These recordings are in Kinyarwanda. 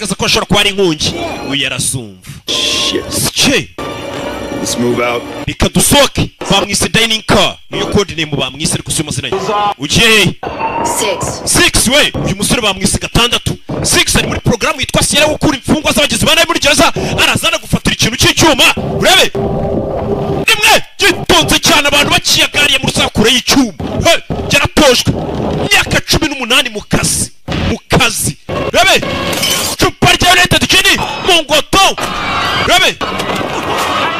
Kigaragaza ko hashobora kuba hari inkongi. Uyu yarazumva. Shit. Let's move out. Reka dusohoke. Bamwise dining car, niyo code name bamwise, ariko siyo mazina ye. Ugiye hehe? Six. Six we. Uyu musore bamwise gatandatu, Six, ari muri porogaramu yitwa Sierra, gukura imfungwa z'abagizi ba nabi muri gereza. Arazana gufatira ikintu cy'icyuma, urebe rimwe gitonze cyane, abantu bakiyagariye mu rusakure y'icyuma. Hey, yaratojwe imyaka 18 mu kazi, mu kazi. Rebe icupa rya United Gin mu ngoto, rebe,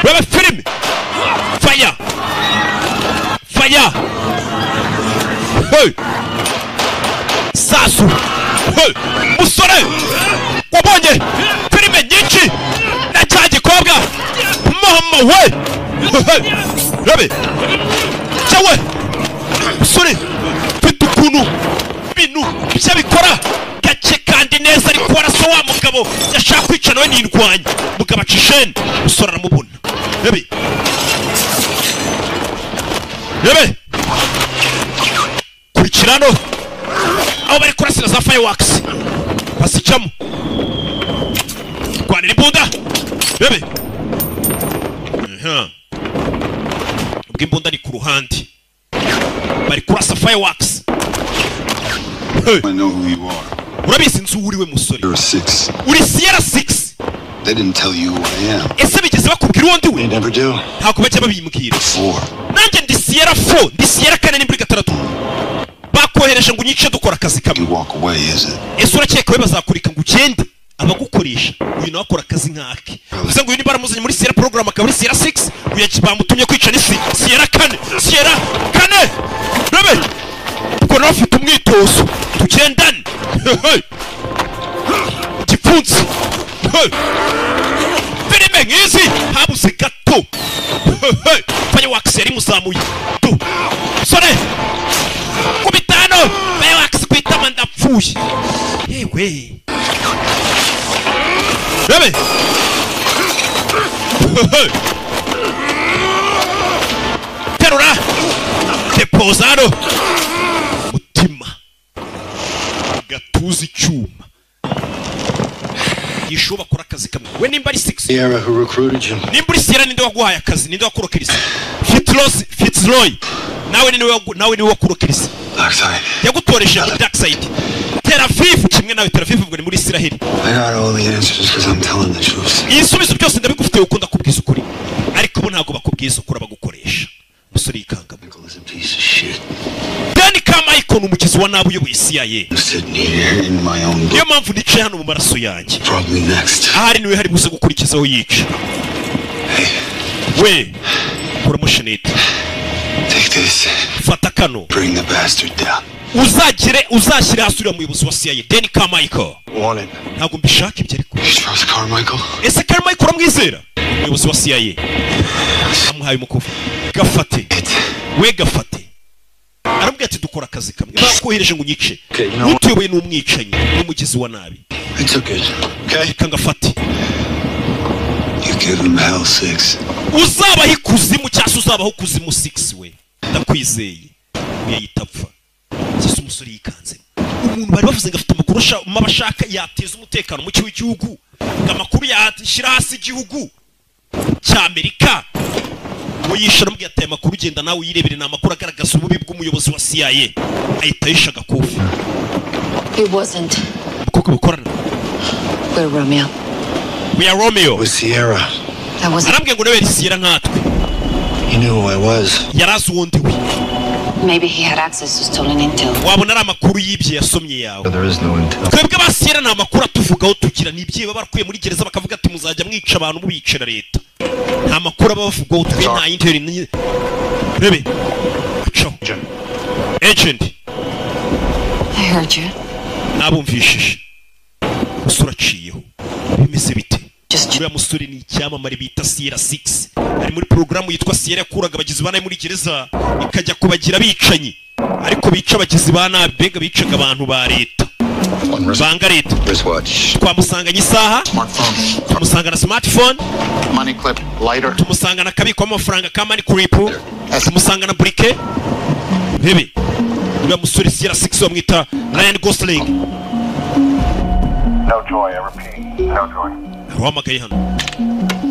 rebe filime. Fire, fire. Hey, sasu. Hey, musore wabonye filime nyinshi na cya gikobwa, mama we. Hey, rebe cyawe, musore mfite ukuntu ibintu byabikora gake kandi neza, ariko warasa wa mugabo yashaka kwica nawe nindwanya. Mugabo aca isheni, musore aramubona. Rebe, rebe, kurikira hano aho bari kurasira za fireworks, basicamo rwanira imbunda. Rebe. Aha. Ubwo imbunda ni ku ruhande, bari kurasa fireworks. Hey. I know who you are. Urabizi nzi uwo uriwe, musore. You're a six. Uri Sierra 6. They didn't tell you who I am. Ese bigeze bakubwira uwo ndi we? They never do. Ntabwo bajya babimbwira. Four. Nanjye ndi Sierra 4, ndi Sierra 4, ni muri gatandatu. Bakohereje ngo unyice, dukora akazi kamwe. You walk away, is it? Ese urakeka we bazakurika ngo ugende? Abagukoresha, uyu nawe akora akazi nk'ake. Bivuze ngo uyu niba baramuzanye muri Sierra program, akaba muri Sierra 6, uyu bamutumye kwica ni Sierra 4, Sierra 4. Rebe ubwo nawe afite umwitozo, tugendane. Hey! Gipfunsi. Hey! Filime nk'izi habuze gato. Hey! Fireworks yari imuzamuye tu sore ku bitanu, fireworks ku itama, ndapfuye yewe. Rebe. Hey! Terura depoza hano, mutima gatuza icyuma yishuba, bakora akazi kamwe. We nimba ari 6. Sierra who recruited you. Nimba uri Sierra, ninde waguhaye akazi? Ninde wakurokirisa? Fitzroy, Fitzroy nawe niwe nawe niwe wakurokirisa. Dark side. Yagutoresheje muri dark side, Tel Aviv, kimwe nawe. Tel Aviv ubwo ni muri Israel. I got all the answers because I'm telling the truth. Ibisubizo byose ndabigufitiye ukunda kubwiza ukuri, ariko bo ntabwo bakubwiza ukuri, abagukoresha. Umusore yikangamo. Michael is a piece of shit. Dan Carmichael ni umugizi wa nabi uyoboye CIA. I'm sitting here in my own Niyo blood. mpamvu nicaye hano mu maraso yanjye. Probably next. Ahari niwe hari buze gukurikizaho yica. We kuramo shenete. Take this. Fata kano. Bring the bastard down. Uzagire uzashyire hasi uriya muyobozi wa CIA, Dan Carmichael. Want it. Ntabwo mbishaka ibyo, ariko You trust Carmichael? Ese Carmichael uramwizera, umuyobozi wa CIA? Amuhaye umukufi, gafate. It. We gafate. Aramubwira ati dukora akazi kamwe, bakohereje ngo unyice. Okay, you know what? Utuyoboye ni umwicanyi n'umugizi wa nabi. I took it. Okay? Reka ngafate. You give him hell, six. Uzabaho ikuzimu cyangwa se uzabaho kuzimu, 6 we, ndakwizeye. Uyahita apfa. Sasa umusore yikanze, umuntu bari bavuze ngo afite amakuru mabi ashaka yateza umutekano muke w'igihugu, ngo amakuru yashyira hasi igihugu cya Amerika. Uwo yishe aramubwira ati aya makuru ugenda nawe uyirebere, ni amakuru agaragaza ububi bw'umuyobozi wa CIA. Ahita yisha agakufi. It wasn't. Umukobwa bakorana. We're Romeo. We are Romeo. With Sierra. That wasn't. Arambwira ngo nawe yari Sierra nkatwe. He knew who I was. Yarazi uwo ndi we. Maybe he had access to stolen intel. Wabona ari amakuru y'ibyo yasomye yawe. There is no intel. Twebwe ba Sierra nta makuru atuvugaho tugira, ni ibyo baba barakuye muri gereza, bakavuga ati muzajya mwica abantu mubicira leta. Nta makuru aba bavugwaho twe, nta intel rebe acaho agent. I heard you. Nabumvishije. Umusore aciyeho, bimeze bite? Just Uriya musore ni icyamamare bita Sierra 6, ari muri porogaramu yitwa Sierra, yakuraga abagizi ba nabi muri gereza ikajya kubagira abicanyi, ariko bica abagizi ba nabi, mbega bicaga abantu ba leta banga leta. Wristwatch. Twamusanganye isaha. Smartphone. Tumusangana smartphone. Money clip. Lighter. Tumusangana akabikwamo amafaranga ka money clip, tumusangana briquet. Ntebe uriya musore Sierra 6 bamwita Ryan Gosling. No joy, I repeat. No joy. Uhamagaye hano.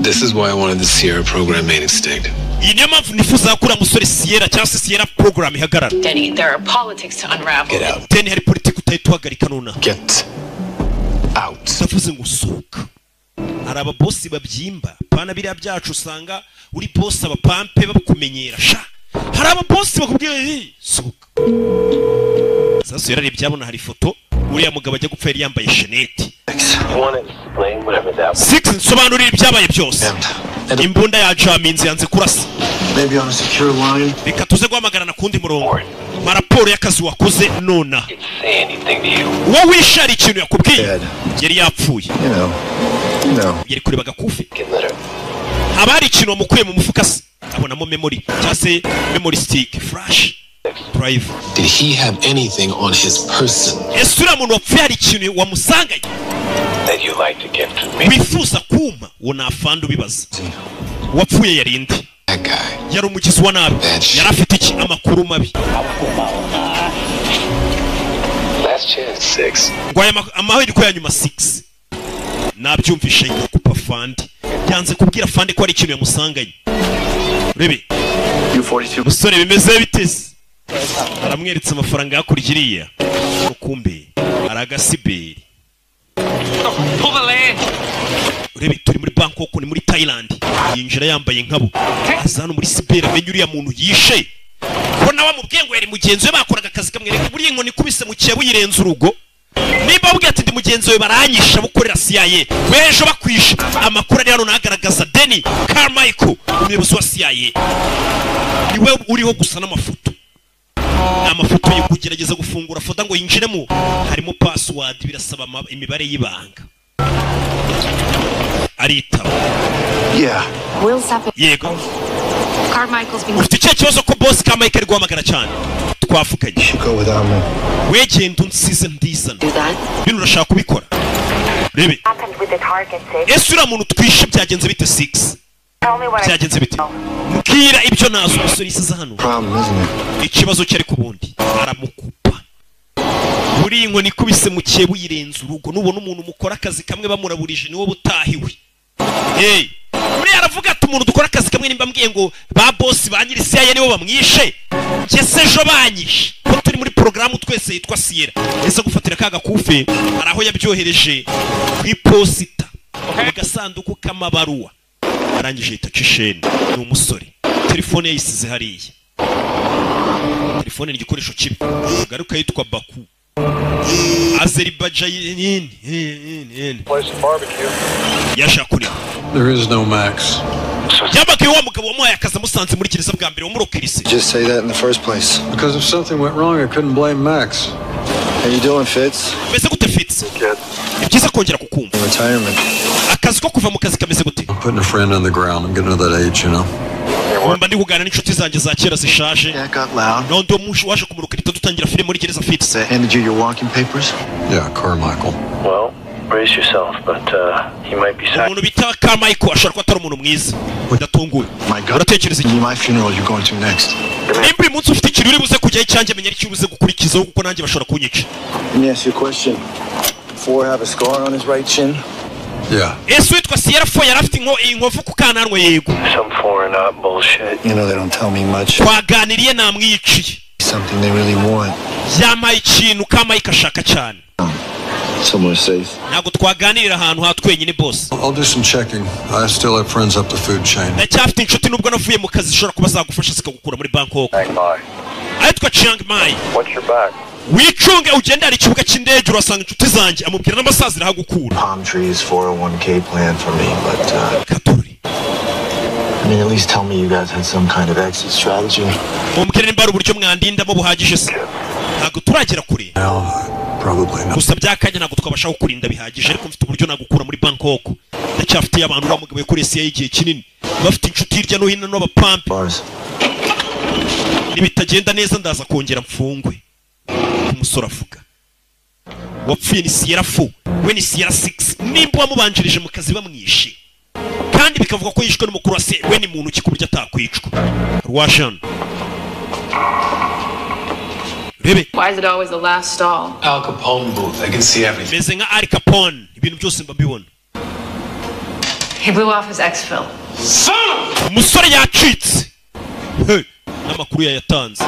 This is why I wanted the Sierra program made extinct. Iyi niyo mpamvu nifuza ko uriya musore Sierra cyangwa se Sierra program ihagarara. Denny, there are politics to unravel. Get out. Deni, hari politiki utahita uhagarika nonaha. Get out. Ndavuze ngo sohoka. Hari ababosi babyimba pana biriya byacu, usanga uri bosi abapampe bakumenyera sha. Hari ababosi bakubwira: "Hey, sohoka." Sasa yararebye abona hari ifoto uriya mugabo ajya gupfa yari yambaye sheneti. You want to explain whatever that Six, nsobanurira ibyabaye byose. Imbunda yajaminze, yanze kurasa. Maybe on a secure line. Reka tuze guhamagarana kundi murongo. Mpa raporo y'akazi wakoze nona. Say anything to you? Uwo wishe hari ikintu yakubwiye? Dead. Yari yapfuye. You know. You know. Yari kureba agakufi. Get litter. Haba hari ikintu wamukuye mu mufuka se, abonamo memory cyangwa se memory stick, flash drive. Did he have anything on his person? Ese uriya muntu wapfuye hari ikintu wamusanganye That you like to give to me? wifuza kumpa? Uwo ni afande ubibaza. Uwapfuye yari inde? That guy. Yari umugizi wa nabi, yari afite iki? Amakuru mabi. Last chance. Six. Ngo aya amahirwe ya nyuma 6. Nabyumvishe kupa fandi, yanze kubwira fandi ko hari ikintu yamusanganye. Urebe musore, bimeze biteze, aramweretse amafaranga hakurya iriya, kumbe ari agasiberi. Urebe, turi muri Bangkok, ni muri Thailand. Yinjira yambaye nkabo, aza hano muri cyber, amenye uriya muntu yishe ko nawe amubwiye ngo yari mugenzi we, bakoraga akazi kamwe. Reka, buriya inkoni ikubise mu kiyabu yirenza urugo. Niba wabwiye ati ndi mugenzi we, baranyisha bukorera CIA, wejo bakwishe. Amakuru ari hano nagaragaza Denny Carmichael, umuyobozi wa CIA, niwe uriho gusa n'amafoto. Ni amafoto yo kugerageza gufungura folder ngo yinjiremo, harimo password, birasaba imibare y'ibanga. Aritaba. Yeah. Will Sappin. Yego. Carmichael's been. Ufite ikihe kibazo ko boss Carmichael ari guhamagara cyane? Twavuganye. You go without me. Wegenda unsize, ndizana. Do that. Bino urashaka kubikora? Rebe. Happened with the target, Six? Ese uriya muntu twishe byagenze bite, Six? Tell me what I Byagenze bite? Mbwira ibyo nazi. Umusore yisize hano. Problem, isn't it? Ikibazo cye ariko ubundi aramukupa. Buriya inkoni ikubise mu cyebu yirenza urugo. Nubona umuntu mukora akazi kamwe bamuraburije, niwo butahiwe. Hey, buriya aravuga ati umuntu dukora akazi kamwe, nimba mbwiye ngo ba bosi ba nyiri CIA nibo bamwishe, njye se ejo banyishe ko turi muri porogaramu twese yitwa Sierra? Ese gufatira ka gakufe, hari aho yabyohereje ku iposita mu gasanduku k'amabaruwa. Arangije yita cisheni. Ni umusore, telefone yayisize hariya. Telefone ni igikoresho kibi. Garuka yitwa Baku, Azerbaijan. Yashaka kureba. There is no Max. Yabagaye wa mugabo wamuhaye akazi, amusanze muri gereza bwa mbere, wamurokirise. Just say that in the first place. Because if something went wrong, I couldn't blame Max. How you doing, Fitz? Meze gute, Fitz? Ni byiza kongera kukumva. Retirement. Akazi ko kuva mu kazi kameze gute? I'm putting a friend on the ground. I'm getting to that age. Mba ndi kuganira n'inshuti zanjye za kera zishaje. That got loud. N'undi wo waje kumurokirita dutangira filime muri gereza, Fitz. They handed you your walking papers? Yeah, Carmichael. Well, brace yourself, but he might be Umuntu bita Carmichael ashobora kuba atari umuntu mwiza. Ndatunguwe. My God. Uratekereza iki? My funeral you're going to next. Nimba uyu munsi ufite ikintu uri buze kujyaho icyanjye, menya icyo uri buze gukurikizaho, kuko nanjye bashobora kunyica. Let me ask you a question. Four have a scar on his right chin? Yeah. Ese witwa Sierra Four yari afite inkovu ku kananwa? Yego. Some foreign op bullshit. You know they don't tell me much. Twaganiriye, namwiciye. Something they really want. Yampaye ikintu Carmichael ashaka cyane. Somewhere safe. Ntabwo twaganirira ahantu ha twenyine, boss. I'll do some checking. I still have friends up the food chain. Ndacyafite inshuti nubwo navuye mu kazi, zishobora kuba zagufasha zikagukura muri Bangkok. Chiang Mai. Ahitwa Chiang Mai. Watch your back. Wicunge, ugende, hari ikibuga cy'indege urasanga inshuti zanjye. Amubwira n'amasazi irahagukura. Palm trees 401k plan for me, but Katori. I mean, at least tell me you guys had some kind of exit strategy. Mumbwire nimba hari uburyo mwandindamo buhagije se. Ntabwo turagera kure. Well, probably not. Gusa byakanya ntabwo twabasha kukurinda bihagije, ariko mfite uburyo nagukura muri Bangkok. Ndacyafitiye abantu. Uriya mugabo yakoreye CIA igihe kinini, bafite inshuti hirya no hino n'abapampe. Bars. Nibitagenda neza ndaza kongera mfungwe. Umusore avuga wapfuye ni Sierra 4, we ni Sierra 6. Nimba wamubanjirije mu kazi bamwishe, kandi bikavuga ko yishwe n'umukuru wa CIA, we ni muntu ki ku buryo atakwicwa? Rwashan Rebe. Why is it always the last stall? Al Capone booth. I can see everything. Meze nka Al Capone, ibintu byose mba mbibona. He blew off his exfil. Umusore yacitse. Hey, n'amakuru yayatanze.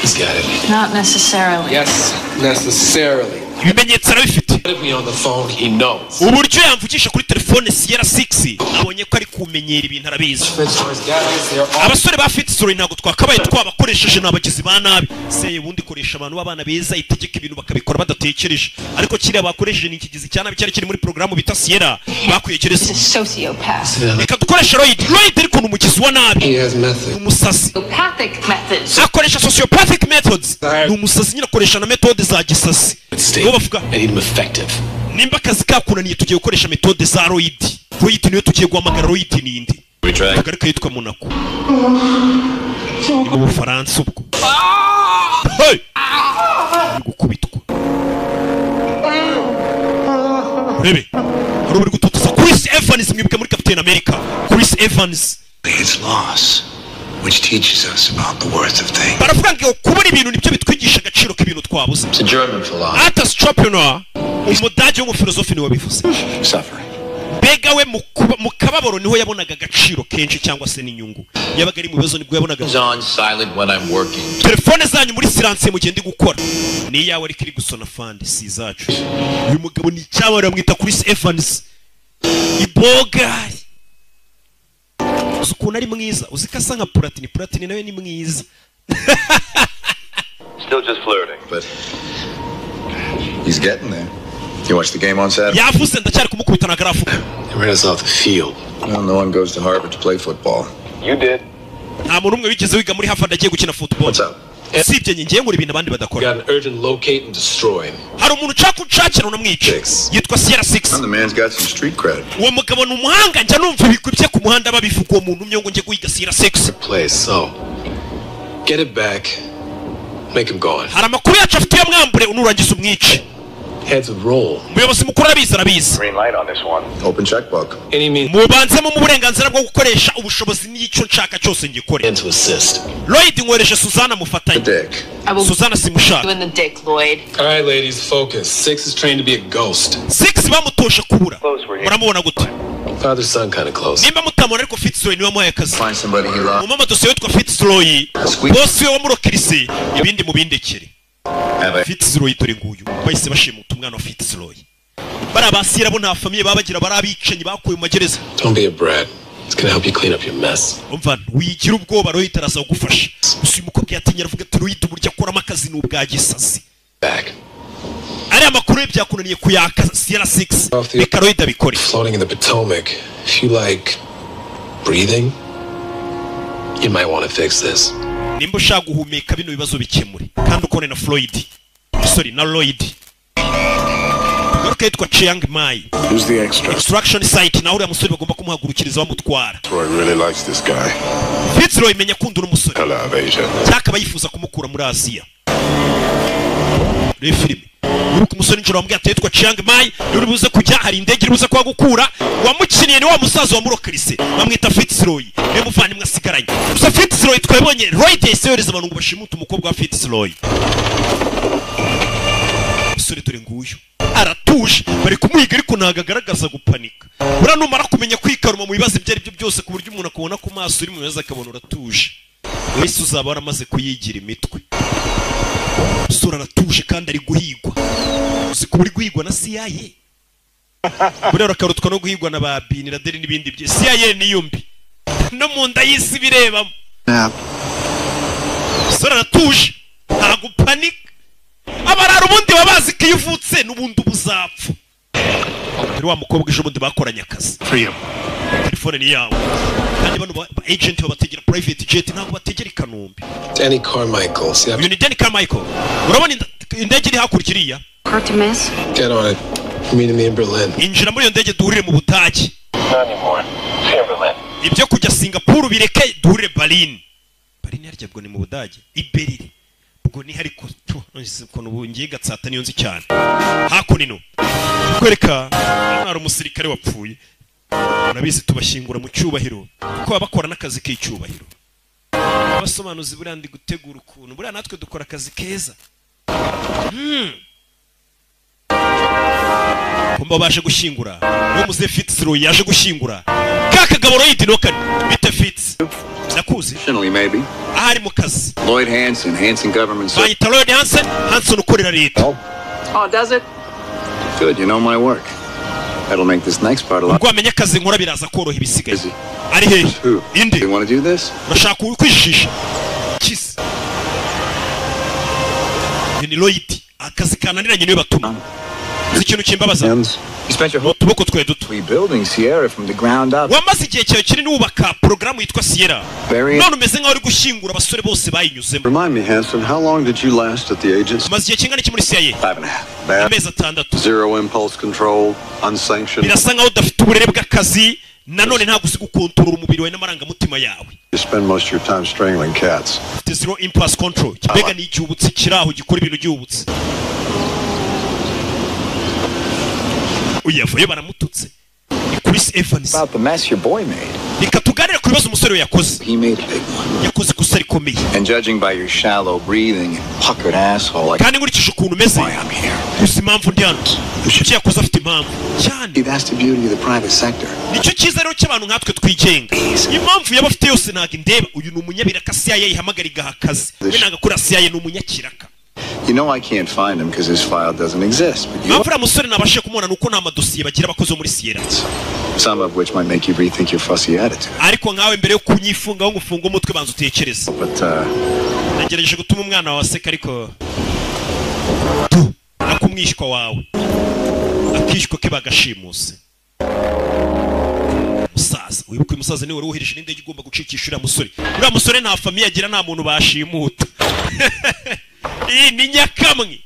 He's got it. Not necessarily. Yes, necessarily. Ibimenyetso arabifite. If we on the phone, he knows. Uburyo yamvugisha kuri telefone Sierra 6 abonye ko ari kumenyera ibintu arabizi. Fitzroy's guys, they're all Abasore ba Fitzroy ntabwo twakabaye twabakoresheje, ni abagizi ba nabi. Se ubundi koresha abantu b'abana beza, itegeka ibintu bakabikora badatekereje, ariko kiriya bakoresheje ni ikigizi cya nabi cyari kiri muri porogaramu bita Sierra bakuye He's a gereza. sociopath. Reka dukoreshe Lloyd. Lloyd ariko ni umugizi wa nabi, He has methods. umusazi. Sociopathic methods. Akoresha sociopathic methods, ni umusazi nyine, akoresha na metode za gisasi. Nibo bavuga I need him effective. Nimba akazi kakunaniye, tugiye gukoresha metode za Lloyd. Lloyd niwe tugiye guhamagara. Lloyd ni inde? Tugaruke yitwa Monaco, ni mu Bufaransa. Ubwo hey! Ari gukubitwa, urebe hari uri gutotoza Chris Evans. Mwibuke muri Captain America, Chris Evans. It's loss, which teaches us about the worth of things. Baravuga ngo kubona ibintu nibyo bitwigisha agaciro k'ibintu twabuze. It's a German philosopher. Arthur Schopenhauer, umudage w'umufilozofi, niwe wabivuze. Suffering. Mbega we mu kababaro niho yabonaga agaciro kenshi cyangwa se n'inyungu. Yabaga ari mu bibazo nibwo yabonaga. It's on silent when I'm working. Telefone zanyu muri silence mu gihe ndi gukora. Ni iyawe ariko iri gusona fandi, si izacu. Uyu mugabo ni icyamamare, bamwita Chris Evans, ibogari. Uzi ukuntu ari mwiza? Uzi ko asa nka Platini? Platini nawe ni mwiza. Still just flirting. But he's getting there. You watch the game on Saturday? Yavuze ndacyari kumukubita na garafu. They ran us off the field. Well, no one goes to Harvard to play football. You did. Nta muntu umwe wigeze wiga muri Harvard agiye gukina football. What's up? Usibye njye, ngiye nkora ibintu abandi badakora. Got an urgent locate and destroy. Hari umuntu ushaka unshakira unamwica. Six. Yitwa Sierra 6. And the man's got some street cred. Uwo mugabo ni umuhanga, njya numva ibigwi bye ku muhanda babivuga. Uwo muntu umwe ngo njye guhiga Sierra 6. Place, so get it back. Make him gone. Hari amakuru yacu afite, iyo mwambure unurangiza umwice. Heads would roll. Umuyobozi mukuru arabizi, arabizi. Green light on this one. Open checkbook. Any means Mubanzemo mu burenganzira bwo gukoresha ubushobozi n'icyo nshaka cyose ngikore. and to assist. Lloyd, nkoreshe Suzana mufatanye. Dick. I will Suzana simushaka. you in the dick, Lloyd. All right, ladies, focus. Six is trained to be a ghost. Six bamutoje kubura. Close were here. Muramubona gute? Father son kind of close. Nimba mutamubona ariko, Fitzroy niwe wamuhaye akazi. Find somebody he loves. Mu amadosiye witwa Fitzroy, Squeak. bosi we wamurokirise, ibindi mubindekere. Have a Fitzroy dore nguyu. Bahise bashimuta umwana wa Fitzroy. Bariya basira bo nta famille baba bagira, bari abicanyi bakuwe mu magereza. Don't be a brat. It's gonna help you clean up your mess. Umva, wigira ubwoba, Rohit araza kugufasha. Gusa uyu mukobwa yatinye, aravuga ati Rohit uburyo akoramo akazi ni ubwa gisazi. Back. Ariya makuru ye byakunaniye kuyaka Sierra 6, reka Rohit abikore. Floating in the Potomac. If you like breathing, you might want to fix this. Nimba ushaka guhumeka, bino bibazo bikemure kandi ukone na Floyd, sorry, na Lloyd. Tugaruke yitwa Chiang Mai. Who's the extra? Extraction site, naho uriya musore bagomba kumuhagurukiriza bamutwara. Roy really likes this guy. Fitzroy menya akunda uno musore. Hell out of Asia. Cyangwa akaba yifuza kumukura muri Aziya. Reba filime, wibuke umusore nijoro wambwiye ati yitwa Chiang Mai, niwe uri buze kujya, hari indege iri buze kuhagukura. Wamukiniye ni wa musaza wamurokirise, bamwita Fitzroy, niwe muvandimwe asigaranye. Gusa Fitzroy twabonye Lloyd yahise yohereza abantu ngo bashimute umukobwa wa Fitzroy. Umusore dore nguyu aratuje, bari kumuhiga ariko ntabwo agaragaza gupanika. Buriya numara kumenya kwikaruma mu bibazo ibyo ari byo byose, ku buryo umuntu akubona ku maso uri mu bibazo akabona uratuje, wese uzaba waramaze kuyigira imitwe. Umusore aratuje kandi ari guhigwa. Uzi kuba uri guhigwa na CIA? Buriya urakarutwa no guhigwa na ba Bin Laden n'ibindi bye. CIA niyo mbi no mu nda y'isi birebamo. Nap. Umusore aratuje, ntabwo panika. Abarara ubundi baba bazi ko iyo uvutse n'ubundi uba uzapfa. Dore wa mukobwa ejo bundi bakoranye akazi. Freedom. Telefone ni yawe. Kandi bano ba agent babategera private jet, ntabwo bategera i Kanombe. Danny Carmichael. See, Uyu ni Danny Carmichael. Urabona indege iri hakurya iriya? Hard to miss. Get on it. Meeting me in Berlin. Injira muri iyo ndege duhurire mu Budage. Not anymore. See you in Berlin. Ibyo kujya Singapore bireke, duhurire Berlin. Berlin harya bwo ni mu Budage? I Berlin ubwo ni hari ukuntu ubu ngiye Gatsata niyo nzi cyane. Hakuno kwereka hano hari umusirikare wapfuye. Urabizi tubashyingura mu cyubahiro kuko baba bakora n'akazi k'icyubahiro. Abasobanuzi buriya ndi gutegura ukuntu buriya natwe dukora akazi keza. Kumba baje gushyingura uwo muze Fitzroy yaje gushyingura ka kagabo Lloyd no kane bita Fitz ndakuzi Maybe. Ahari mu kazi. Lloyd Hansen, Hansen Government Service. Banyita Lloyd Hansen, Hansen ukorera leta. Oh, does it? Good, you know my work. That'll make this next part a lot. Ubwo wamenye akazi nkora biraza koroha ibisigaye. Ari hehe? Inde? You want to do this? Urashaka kwijijisha? Kiss. Ni Lloyd, akazi kananiranye niwe batuma. Uzi ikintu kimbabaza? You spent your whole utuboko twe duto. Rebuilding Sierra from the ground up. Wamaze igihe cyawe kinini wubaka porogaramu yitwa Sierra. Very. None umeze nkaho uri gushyingura abasore bose bayinyuzemo. Remind me, Hanson, how long did you last at the agency? Umaze igihe kingana iki muri CIA? 5.5. Amezi 6. Zero impulse control, unsanctioned. Birasa nkaho udafite uburere bw'akazi, nanone ntabwo uzi gukontorora umubiri wawe n'amarangamutima yawe. You spend most of your time strangling cats. Ufite zero impulse control. Mbega ni igihubutsi kiri aho gikora ibintu gihubutse. Uyavuye baramututse. Ni Chris Evans. About the mess your boy made. Reka tuganire ku bibazo umusore we yakoze. He made a big one. Yakoze ikosa rikomeye. And judging by your shallow breathing and puckered asshole, I Kandi nkurikije ukuntu umeze, gusa impamvu ndi hano. Icyo yakoze afite impamvu cyane. See, that's the beauty of the private sector. Nicyo cyiza rero cy'abantu nkatwe twigenga. Impamvu yaba afite yose ntabwo indeba. Uyu ni umunyabiraka CIA ihamagara igaha akazi. We ntabwo akora CIA, ni umunyakiraka. You know I can't find him because his file doesn't exist. But you, Impamvu uriya musore nabashije kumubona ni uko nta madosiye bagira abakozi bo muri Sierra. some of which might make you rethink your fussy attitude. Ariko nkawe mbere yo kunyifungaho ngo ufunge umutwe banza utekereze. But Nagerageje gutuma umwana wawe aseka ariko tu akumwishywa wawe akishywa ke bagashimuse. Musaza wibuke, uyu musaza niwe wari wohereje n'indege igomba gucikisha uriya musore. Uriya musore nta famille agira, nta muntu bashimuta. Iyi ni nyakamwe.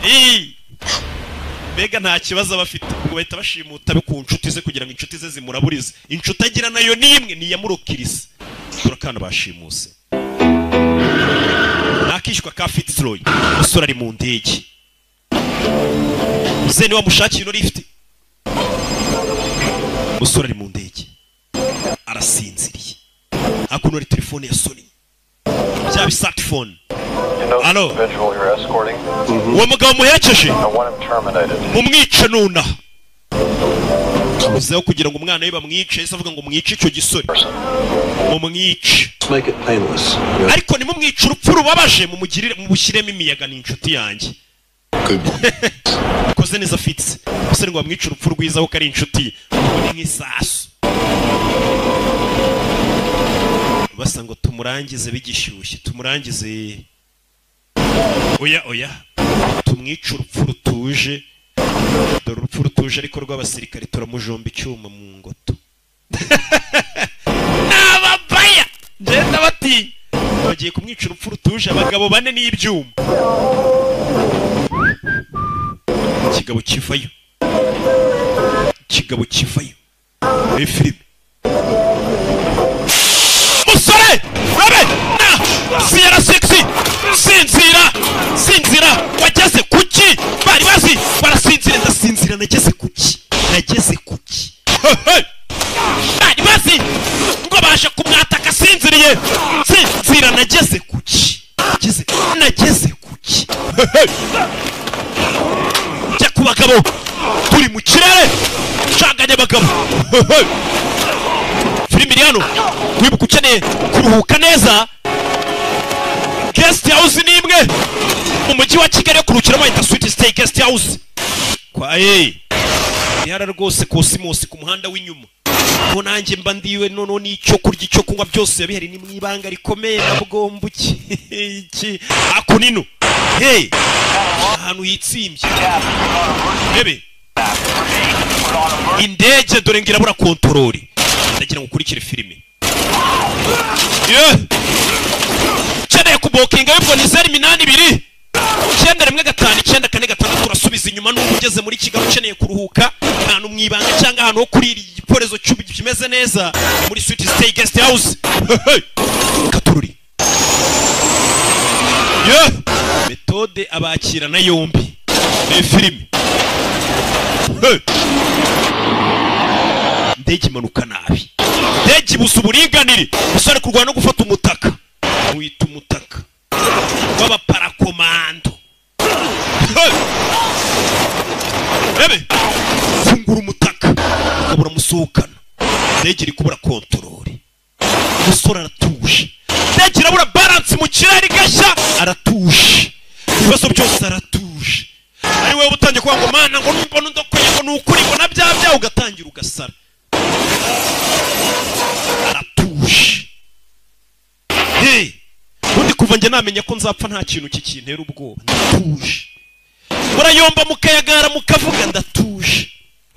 Iyi mbega nta kibazo aba afite, ubwo bahita bashimuta be ku nshuti ze kugira ngo inshuti ze zimuraburize. Inshuti agira nayo ni imwe, ni iyamurokirisa. Turakana bashimuse nakishywa ka Fitzroy. Umusore ari mu ndege, muzehe niwe wamushakiye ino lift. Umusore ari mu ndege arasinziriye, hakuno hari telefone ya Sony, bya smartphone. You know the Hello. individual you're escorting? Uwo mugabo muherekeje I want him terminated. mumwice nonaha. Muzeho kugira ngo umwana we bamwice, yahise avuga ngo mwice icyo gisore, mumwice. Let's make it painless. Ariko nimumwice urupfu rubabaje, mumugirire mubushyiremo imiyaga, ni inshuti yanjye. Koze neza Fitz. Umusore ngo bamwice urupfu rwiza kuko ari inshuti ye, ubwo ni nk'isasu basa ngo tumurangize bigishyushye, tumurangize. Oya oya, tumwice urupfu rutuje. Dore urupfu rutuje ariko rw'abasirikare, turamujomba icyuma mu ngoto. N'ababaya ngenda batinya, bagiye kumwica urupfu rutuje, abagabo bane n'ibyuma. Ikigabo kivayo, ikigabo kivayo muri filime. Musore urabe na Sierra 6, sinzira sinzira, wageze kuki? Bari bazi barasinzira, ndasinzira, nageze kuki? Nageze kuki? Bari bazi ngo baje kumwataka asinziriye. Sinzira, nageze kuki? Nageze, nageze kuki? Jya ku bagabo, turi mu kirere, shanganya abagabo. Filime iri hano, wibuka ukeneye kuruhuka neza, guest house ni imwe mu mujyi wa Kigali yo kuruhukiramo, bayita Sweet Stay Guest House kwa ihara rwose Kosimosi ku muhanda w'inyuma ko nanjye mba ndiwe. Noneho n'icyo kurya, icyo kunywa byose bihari, ni mu ibanga rikomeye na bwombuki iki akunino. Hey, ahantu hitsimbye bebe indege dore ngo irabura control. Ndagira ngo ukurikire filime. Yeah. Ukeneye kubokinga wibwo ni 0829159456. Urasubiza inyuma n'ubu ugeze muri Kigali ukeneye kuruhuka ahantu mu ibanga cyangwa ahantu ho kurira igiporezo cy'ubu kimeze neza, muri Sweet Stay Guest House. Katururi yeah. Metode abakirana yombi ni filime. Hey. Indege imanuka nabi, indege ibuza uburinganire, umusore kurwana no gufata umutaka. Wita umutaka w'abaparakomando. Rebe, fungura umutaka ukabura musohokana. Indege iri kubura control. Umusore aratuje. Indege irabura balance mu kirere igashya, aratuje. Ibibazo byose aratuje. Ari wowe utangiye kuvuga ngo mana ngo numbona undokoye ngo nukuri ngo na bya bya, ugatangira ugasara. Aratuje. Hey, ubundi kuva njye namenya ko nzapfa nta kintu kikintera ubwoba, ndatuje. Murayomba mukayagara mukavuga, ndatuje.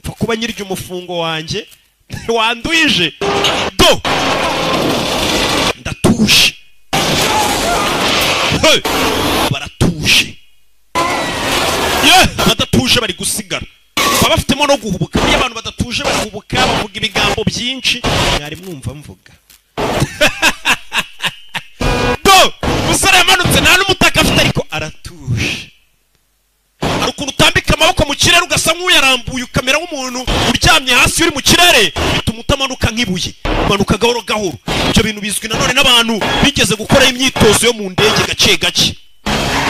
Mfa kuba nyirya umufungo wanjye wanduije do, ndatuje. Hey, baratuje. Ye, abadatuje bari gusigara baba bafitemo no guhubuka. Iyo abantu badatuje barahubuka, bavuga ibigambo byinshi. Mwari mwumva mvuga do. Umusore yamanutse nta n'umutaka afite ariko aratuje. Hari ukuntu utambika amaboko mu kirere ugasa nk'uyarambuye, ukamera nk'umuntu uryamye hasi uri mu kirere, bituma utamanuka nk'ibuye, umanuka gahoro gahoro. Ibyo bintu bizwi nanone n'abantu bigeze gukora imyitozo yo mu ndege gake gake.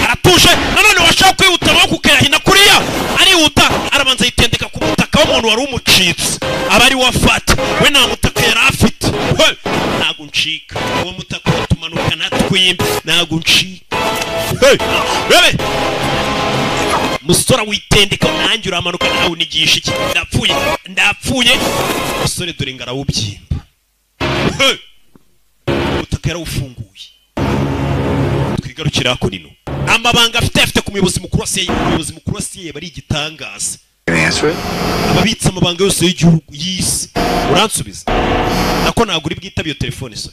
Aratuje nanone, washaka kwihuta amaboko ukayahina kuriya, arihuta arabanza yitendeka ku mutaka w'umuntu wari umucitse, aba ari wafata we, nta mutaka yari afite. Hey, ntago ncika uwo mutaka utumanuka natwimbi, ntago ncika. Hey, bebe musore witendeka nanjye uramanuka nawe unigisha iki? Ndapfuye, ndapfuye. Musore dore ngarawubyimba. Hey, umutaka yarawufunguye. Twigarukira kuri amabanga afite ku muyobozi mukuru wa CIA. Umuyobozi mukuru wa CIA bari igitangaza, ababitse amabanga yose y'igihugu y'isi. Uransubiza nako ntabwo uri bwitabe iyo telefone se.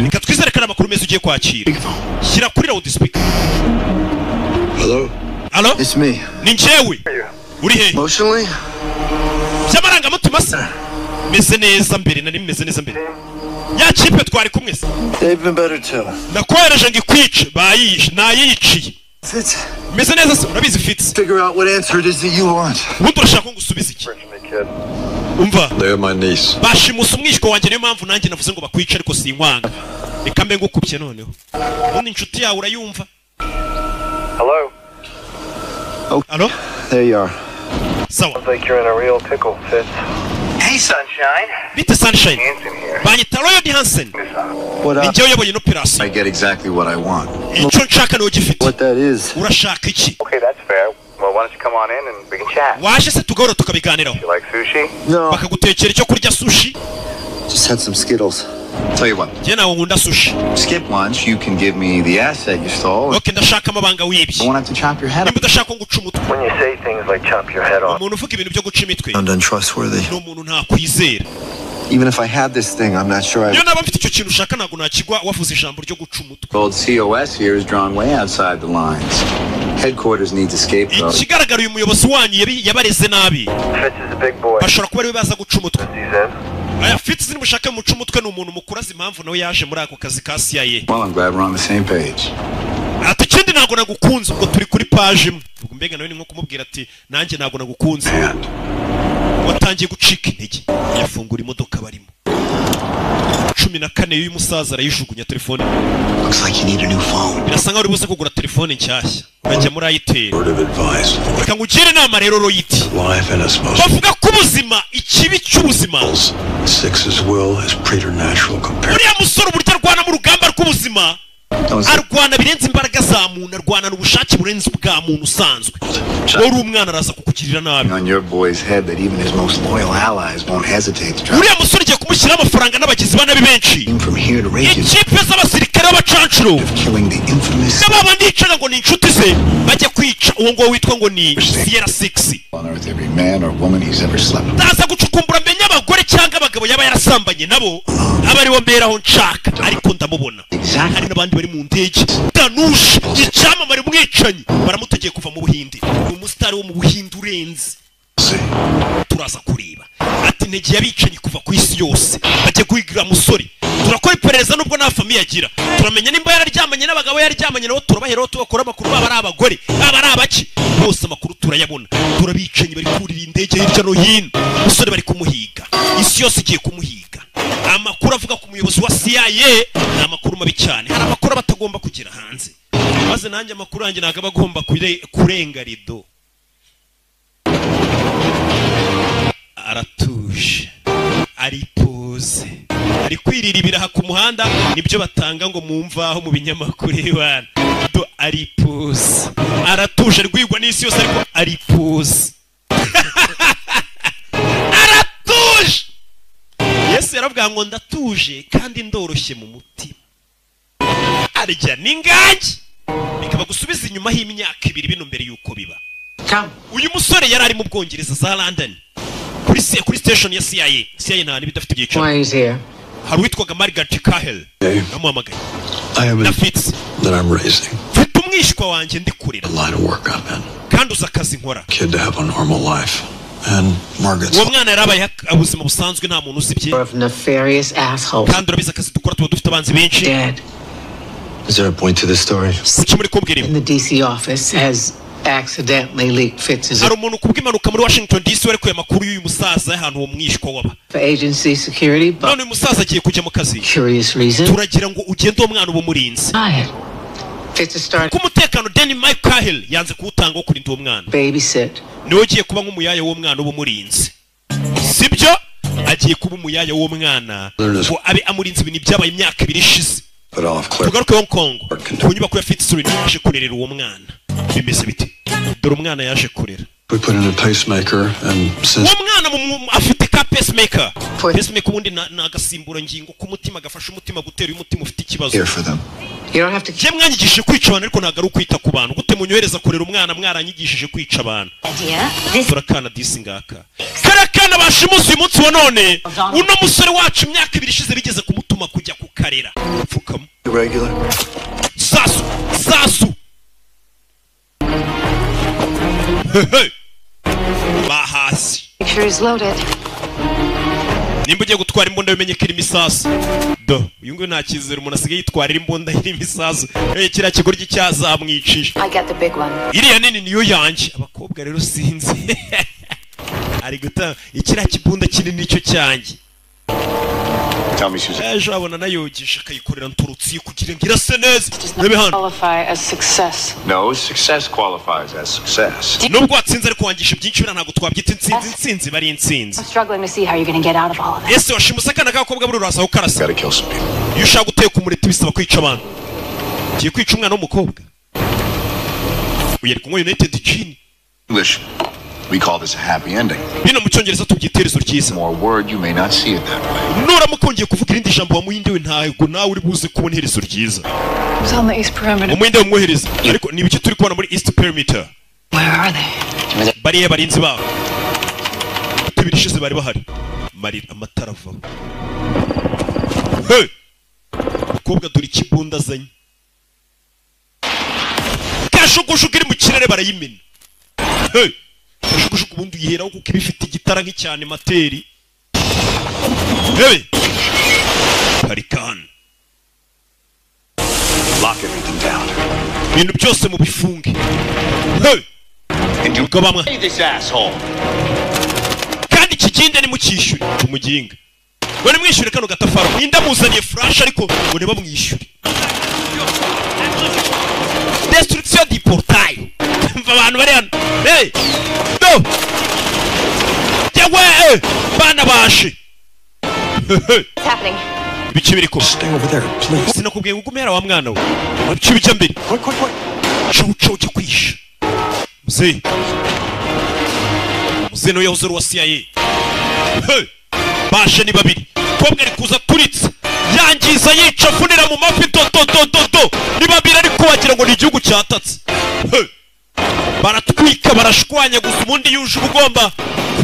Reka twizere ko ari amakuru meza ugiye kwakira. Shyira kuri loudspeaker. Hello? Allo? It's me. Ni njyewe. Uri he? Emotionally? By'amarangamutima se? Meze neza mbere, nari meze neza mbere. Ya kipe twari kumwe se? They've been better too. Nakohereje ngo ikwice, bayishe, nayiciye. Fitz. Meze neza se, urabizi Fitz. Figure out what answer it is that you want. Ubundi urashaka ko ngusubiza iki? Umva. They're my niece. Bashimusa umwishywa wanjye, niyo mpamvu nanjye navuze ngo bakwice ariko sinkwanga. Reka mbe ngukubye noneho. Ubundi inshuti yawe urayumva. Hello? Oh. Allo? There you are. Sawa. Sounds like you're in a real pickle, Fitz. Hey, Sunshine. Bite Sunshine. Hansen here. Banyita Royal Hansen. What up? Ninjye uyoboye ino operation. I get exactly what I want. Icyo nshaka niwe ugifite. What that is. Urashaka iki? Okay, that's fair. Well, why don't you come on in and we can chat. Waje se tugahora tukabiganiraho. You like sushi? No. Bakagutekera icyo kurya sushi. Just had some Skittles. Tell you what. Njye nawe nkunda sushi. Skip lunch, you can give me the asset you stole. Okay, ndashaka amabanga wibye. I won't have to chop your head off. Nimba udashaka ngo uce umutwe. When you say things like chop your head off. Umuntu uvuga ibintu byo guca imitwe. And untrustworthy. Ni umuntu ntakwizera. Even if I had this thing, I'm not sure I. Niyo naba mfite icyo kintu ushaka ntabwo nakigwa wavuze ijambo ryo guca umutwe. Old COS here is drawn way outside the lines. Headquarters needs a scapegoat. Ikigaragara uyu muyobozi wanyu yabareze nabi. Fitz is a big boy. Bashobora kuba ariwe baza guca umutwe. He's in. Aya Fitz nimushake muca umutwe, ni umuntu mukuru azi impamvu nawe yaje muri ako kazi ka CIA. Well, I'm glad we're on the same page. Ati ikindi ntabwo nagukunze, ubwo turi kuri page imwe. Ubwo mbega nawe ni nko kumubwira ati nanjye ntabwo nagukunze. Watangiye gucika intege. Yafungura imodoka barimo. 14 y'uyu musaza arayijugunya telefone. Looks like you need a new phone. Birasa nkaho uri buze kugura telefone nshyashya. Urajya muri Airtel. Word of advice. Reka ngugire inama rero Royiti. Life and its most Bavuga ko ubuzima, ikibi cy'ubuzima, Six's will is preternatural compared. uriya musore uburyo arwana mu rugamba rw'ubuzima, arwana birenze imbaraga za muntu, arwana ubushake burenze ubwa muntu usanzwe. Wowe uri umwana araza kukugirira nabi. On your boy's head that even his most loyal allies won't hesitate to try. Uriya musore ugiye kumushyiraho amafaranga n'abagizi ba nabi benshi. From here to Reagan, Ikipe z'abasirikare b'abacancuro killing the infamous n'ababandi yicaga ngo ni inshuti ze, bajya kwica uwo nguwo witwa ngo ni Sierra 6. on earth every man or woman he's ever slept with. Ndaza gucukumbura menye abagore cyangwa abagabo yaba yarasambanye nabo, aba aribo mberaho nshaka, ariko ndamubona. Hari n'abandi bari mu ndege. Danush icyamamare umwicanyi baramutegeye kuva mu Buhinde, ni umusitari wo mu Buhinde urenze. Turaza kureba ati intege y'abicanyi kuva ku isi yose bajya guhigira musore. Turakora iperereza nubwo nta famiye agira, turamenya nimba yararyamanye n'abagabo yararyamanye nabo, turabaheraho tubakora amakuru, baba ari abagore baba ari abaki, bose amakuru turayabona. Turabicanyi bari kurira indege hirya no hino, umusore bari kumuhiga, isi yose igiye kumuhiga. Amakuru avuga ku muyobozi wa CIA ni amakuru mabi cyane. Hari amakuru batagomba kugira hanze. Maze nanjye amakuru yanjye ntabwo aba agomba kurenga rido. Aratuje, aripoze, ari kwirira ibiraha ku muhanda, nibyo batanga ngo mumvaho mu binyamakuru ibana. Do aripoze, aratuje, rwigwa n'isi yose ariko aripoze. Aratuje. Yesu yaravuga ngo ndatuje kandi ndoroshye mu mutima. Arya n'ingagi bikaba gusubiza inyuma y'imyaka ibiri bino mbere yuko biba. Uyu musore yari ari mu Bwongereza za London kuri station ya CIA. CIA nta n'ibidafite ibyicaro. Hari uwitwaga Margaret Cahill namuhamagaye. Na Fitz that I'm raising. Mfite umwishwa wanjye ndi kurera. A line of work I'm in. Kandi uzi akazi nkora. Kid to have a normal life. And Margaret's uwo mwana yarabaye ubuzima busanzwe nta muntu uzi ibye. Nefarious asshole. Kandi urabizi akazi dukora tuba dufite abanzi benshi. Dead. Is there a point to this story? Kuki muri kumbwira ibi? In the DC office has accidentally leaked Fitz's Hari umuntu kubw'impanuka muri Washington DC warekuye amakuru y'uyu musaza y'ahantu uwo mwishwa waba. for agency security, but None uyu musaza agiye kujya mu kazi. curious reason. Turagira ngo ugende uwo mwana uba umurinze. Fitz has started Ku mutekano Danny Mike Cahill yanze kuwutanga wo kurinda uwo mwana. babysit. Niwe ugiye kuba nk'umuyaya w'uwo mwana uba umurinze. Sibyo? Agiye kuba umuyaya w'uwo mwana ngo abe amurinze ibintu byabaye imyaka ibiri ishize. Put off Claire. Tugaruke Hong Kong ku nyubako ya Fitzroy yaje kurerera uwo mwana. Bimeze bite? Dore umwana yaje kurera. We put in a pacemaker and since Uwo mwana afite ka pacemaker. Pacemaker ubundi ni agasimburangingo k'umutima gafasha umutima gutera iyo umutima ufite ikibazo. here for them. You don't have to Njye mwanyigishije kwica abantu ariko ntabwo ari ukwita ku bantu. Gute munyohereza kurera umwana mwaranyigishije kwica abantu? Turakana disi ngaka. Karakana bashimusi uyu munsi wa none. Uno musore wacu imyaka ibiri ishize bigeze kumutuma kujya kukarera. Pfukamo. Regular. Sasu, sasu. Hey. Bahasi. Picture is loaded. Nimba ugiye gutwara imbunda bimenye ko irimo isasu. Do, uyu nguyu nta cyizere umuntu asigaye yitwarira imbunda irimo isasu. Kiriya kigoryi cyazamwicisha. I get the big one. Iriya nini niyo yanjye. Abakobwa rero sinzi. Ari guta ikiriya kibunda kinini nicyo cyanjye. Tell me, Susan. Ejo abona nayogisha akayikorera nturutsi kugira ngo irase neza. Rebe hano. Qualify as success. No, success qualifies as success. Nubwo watsinze ariko wangisha byinshi biriya ntabwo twabyita intsinzi. Intsinzi bari intsinzi. I'm struggling to see how you're going to get out of all of it. Ese washimuse akana k'abakobwa buri uraza aho karasa. Gotta kill some people. Iyo ushaka guteka umureti bisaba kwica abantu. Ugiye kwica umwana w'umukobwa. Uyu ari kunywa United Gin. English, we call this a happy ending. Bino mu cyongereza tubyita iherezo ryiza. More word, you may not see it that way. Nuramuka wongeye kuvuga irindi jambo wa muhinde we ntabwo nawe uri buze kubona iherezo ryiza. It's on the east perimeter. Umuhinde umwohereza. Ariko ni ibiki turi kubona muri East Perimeter? Where are they? Bariya barinzi babo. Tubiri ishize bari bahari. Marira amatara avaho. Hey! Mukobwa dore ikibunda azanye. Kajugujugu iri mu kirere barayimena. Hey! Kajugujugu ubundi uyiheraho kuko iba ifite igitara nk'icyane materi. Hey! Harikani. Lock everything down. Ibintu byose mubifunge. Hey! And you Ubwo bamwe pay this asshole. kandi ikiginde nimukishyure umuginga. Ngo nimwishyure kano gatafari. Ninde amuzaniye flash ariko ngo ntibamwishyure. Destruction du portail. Mva abantu bari hano. Hey! Do! Yewe! Bana bashe. What's happening? Ibice biri kuba. Stay over there, please. Sinakubwiye ngo ugume hariya wa mwana we. Ibice bijya mbere. Quick, quick, quick. Cawu cawu jya kwisha. Muzehe. Muzehe nawe yahoze ari uwa CIA. Hey! Bashe ni babiri. Kobwa ari kuza aturitse. Yangiza yica afunira mu mavi do do do do do. Ni babiri ariko wagira ngo ni igihugu cyatatse. Hey! Baratwika barashwanyaguza ubundi yuje ubugomba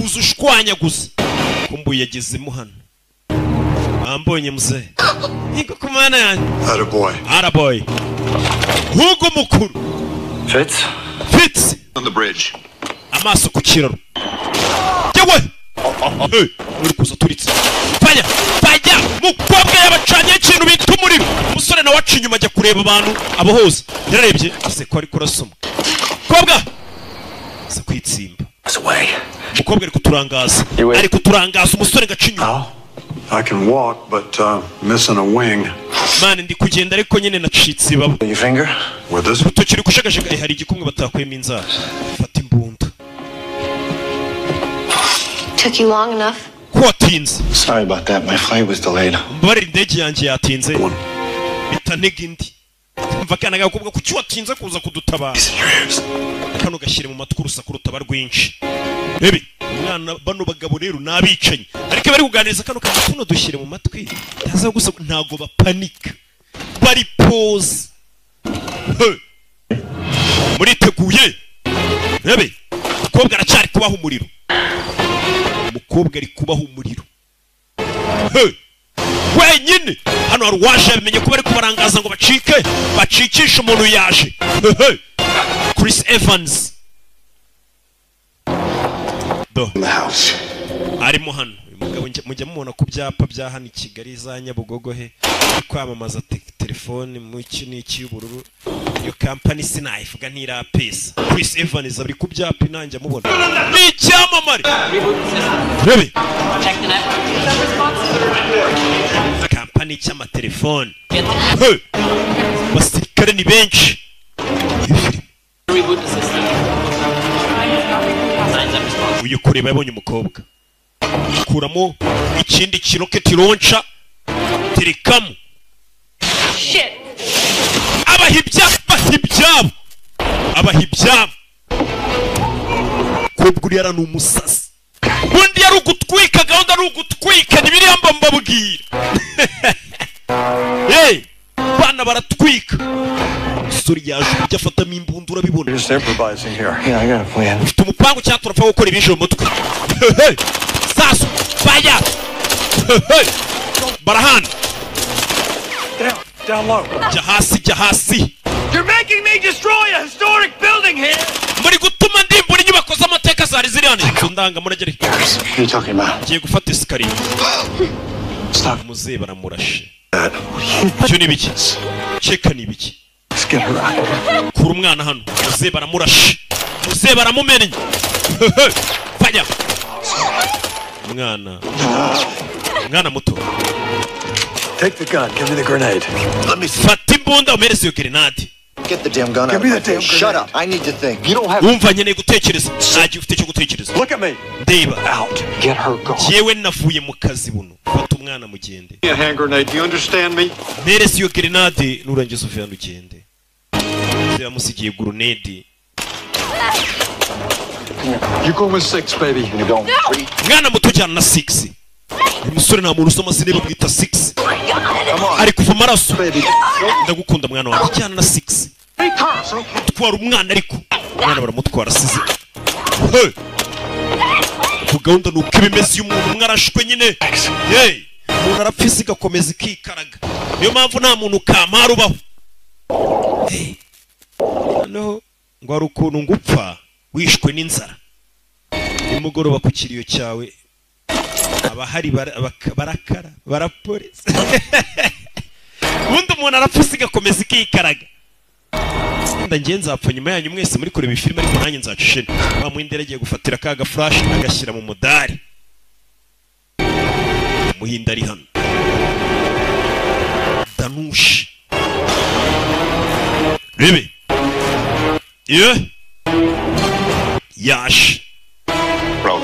kuza ushwanyaguza. Kumbuye yagezemo hano. Ambonye muzehe. Yego ku mana yanjye. Attaboy. Araboy. Hugo mukuru. Fitz? Fitz. On the bridge. Amaso ku kiraro. Yewe! Hey, uri kuza turitse. Faya, faya! Mukobwa yabacanye ikintu bita umuriro. Umusore nawe aca inyuma ajya kureba abantu abo hose. Yararebye ase ko ari kurasoma. Kobwa! Asa kwitsimba. It's away. Umukobwa ari kuturangaza. Ari kuturangaza umusore gaca inyuma. How? I can walk, but missing a wing. Man, ndi kugenda ariko nyine nacitse ibaba. Your finger? With this? Urutoki ruri kushagashega. Hari igikumwe batakuyemo inzara. Fata imbunda. Took you long enough. Ko watinze? Sorry about that. My flight was delayed. Mbabarira, indege yanjye yatinze. Bitanega indi. Mva akana gakobwa, kuki watinze kuza kudutabara? Kano gashyire mu matwi, urusaku rutaba rwinshi. Rebe umwana, bano bagabo rero ni abicanyi, ariko bari kuganiriza kano kantu, tuno dushyire mu matwi taza gusa, ntago bapanika, bari pose. He! Muriteguye? Rebe umukobwa aracyari kubaha umuriro, umukobwa ari kubaha umuriro. He! Wenyine hano hari uwaje yabimenye ko bari kubarangaza ngo bacike, bacikishe umuntu yaje. Hehe! Chris Evans do In the house. Arimo hano uyu mugabo mujya mubona ku byapa bya hano i Kigali za Nyabugogo, he ari kwamamaza telefone mu iki n'iki y'ubururu. Iyo kampani sinayivuga, ntirapesa. Chris Evans ari ku byapa, inanjye amubona, ni icyamamare. Rebe kampani cy'amatelefone. Hey! Abasirikare ni benshi. Reboot the system. Signs of response. Uyu kureba yabonye umukobwa, kuramo ikindi kirocket launcher, terekamo. Shit. Abaha abaha ibyabo, abaha ibyabo. Kobwa uriya ni umusazi, ubundi yari ugutwika, gahunda ari ugutwika, ni biriya mba mbabwira. Hey, bana baratwika. Umusore yaje, uburyo afatamo imbunda urabibona. Just improvising here. Yeah, I got a plan. Ufite umupangu cyangwa turapfa gukora ibinjira mu mutwe? Hey, sasu fire. Hey, barahana. Down, down low. Jya hasi, jya hasi. You're making me destroy a historic building here! Muri gutuma ndimbura inyubako z'amateka zari ziri hano, inzu ndangamurage. What are you talking about? Ngiye gufata escalier. Stop. Muzehe baramurashe. Icyo ni ibiki? Ceka ni ibiki? Let's get her out. Kura umwana hano. Muzehe baramurashe, muzehe baramumennye. Fanya umwana, umwana muto. Take the gun. Give me the grenade. Let me see. Fata imbunda, umereze iyo gerenade. Get the damn gun out Give of me my the damn face. Shut grenade. up. I need to think. You don't have. Wumva, nkeneye gutekereza, nta gihe ufite cyo gutekereza. Look at me. Ndeba. Out. Get her gone. Jyewe navuye mu kazi buno, fata umwana mugende. A hand grenade. Do you understand me? Mpereza iyo gerenade, nurangiza uve hano ugende. Yamusigiye grenade. You go with 6, baby. You go. Three. Mwana muto, jyana na 6. Uyu musore nta muntu usoma amazina, bamwita 6. Come on. Ari kuva amaraso. Baby. Ndagukunda mwana wanjye, jyana na 6. Twara umwana, ariko umwana baramutwara asize. Hey! Ku gahunda ni uko iba imeze iyo umuntu umwe arashwe nyine. Hey! Umuntu arapfa, isi igakomeza ikikaraga, niyo mpamvu nta muntu kamara ubaho. Hey! Noneho ngo hari ukuntu ngo upfa wishwe n'inzara, nimugoroba ku kiriyo cyawe abahari barakara barapolisi. Ubundi umuntu arapfa, isi igakomeza ikikaraga. Wenda njye nzapfa nyuma yanyu mwese muri kureba filime, ariko nanjye nzaca isheni. Wa muhinde agiye gufatira ka gafurashi agashyira mu mudari. Umuhinde ari hano, Danushi rebe ye yaje. Roll.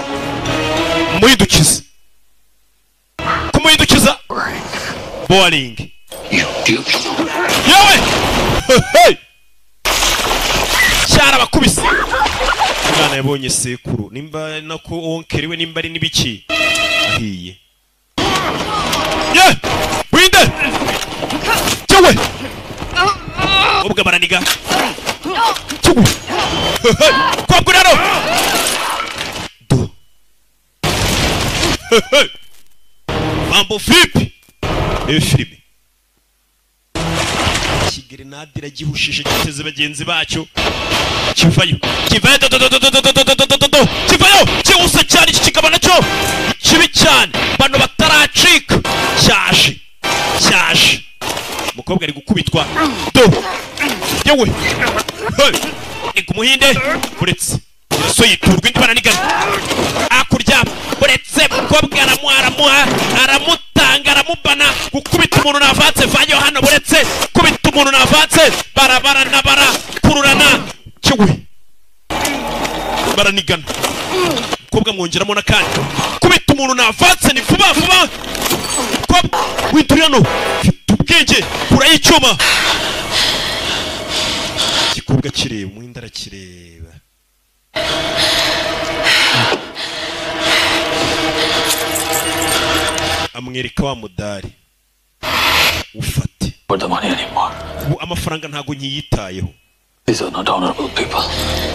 Muhindukiza, kumuhindukiza boring. You do. Yewe! Hey! Cyarabakubise. Umwana yabonye sekuru, nimba nako oncle we, nimba ari n'ibiki ahiye. Ye winde cyewe, ubwo baraniga cyewe kwabwo rero do. Hey! Mambo vipi? Iyo filime ikigerenade iragihushije, giteze bagenzi bacyo, kivayo, kivayo, do do do do do do do do do do do, kivayo cyihuse cyane. Iki kikaba nacyo kibi cyane, bano bataracika. Cyaje, cyaje, umukobwa ari gukubitwa do. Yewe! Hey! Ni ku muhinde, uretse so yiturwa indi, baranigana hakurya, uretse umukobwa aramuha, aramuha, aramuta. Umuntu navanse barabarana barakururana kiwe baranigana. Umukobwa mwongeramo n'akandi. Kubita umuntu navanse ni vuba vuba. Winturira no mfite ubwenge kurayo icyuma. Igikobwa kireba umwenda arakireba. Amwereka wa mudari. Ufate. Ubu amafaranga ntago nkiyitayeho.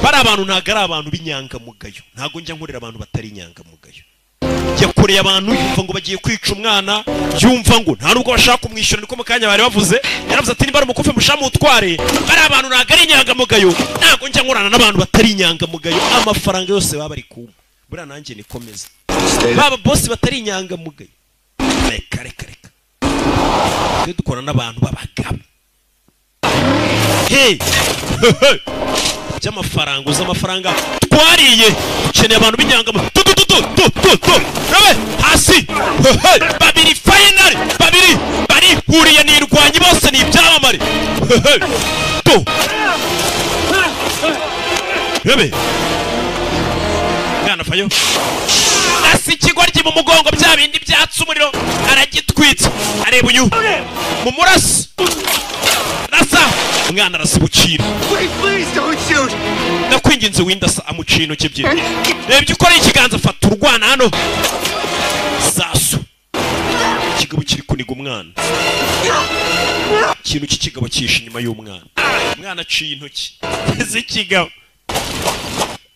Bari abantu ntago ari abantu b'inyangamugayo. Ntago njya nkorera abantu batari inyangamugayo. Yakoreye abantu yumva ngo bagiye kwica umwana, yumva ngo nta nubwo bashaka kumwishyura, niko mu kanya bari bavuze. Yaravuze ati niba ari umukufe mushamutware. Bari abantu ntago ari inyangamugayo. Ntago njya nkorana n'abantu batari inyangamugayo. Amafaranga yose baba bari kumpa. Buriya nanjye nikomeza. Baba boss batari inyangamugayo. Reka reka reka. Twe dukora n'abantu b'abagabo. Hey! By'amafaranga uza amafaranga twariye dukeneye abantu b'inyangamugayo. Tu tu tu tu tu tu. Rabe hasi. Babiri final babiri barihuriye nirwanyi bose ni ibyamamare. Tu. Rabe. Mwana fayo. Asi ikigoryi mu mugongo bya bindi byatsa umuriro aragitwitse. Areba uyu mu murasi. Rasa umwana arasibukira. Ndakwinginze windasa amuciye intoki ebyiri. Reba ibyo ukora ikiganza fata urwana hano. Sasu. Ikigabo kiri kuniga umwana. Ikintu cy'ikigabo cyishe inyuma y'umwana. Umwana aciye intoki z'ikigabo.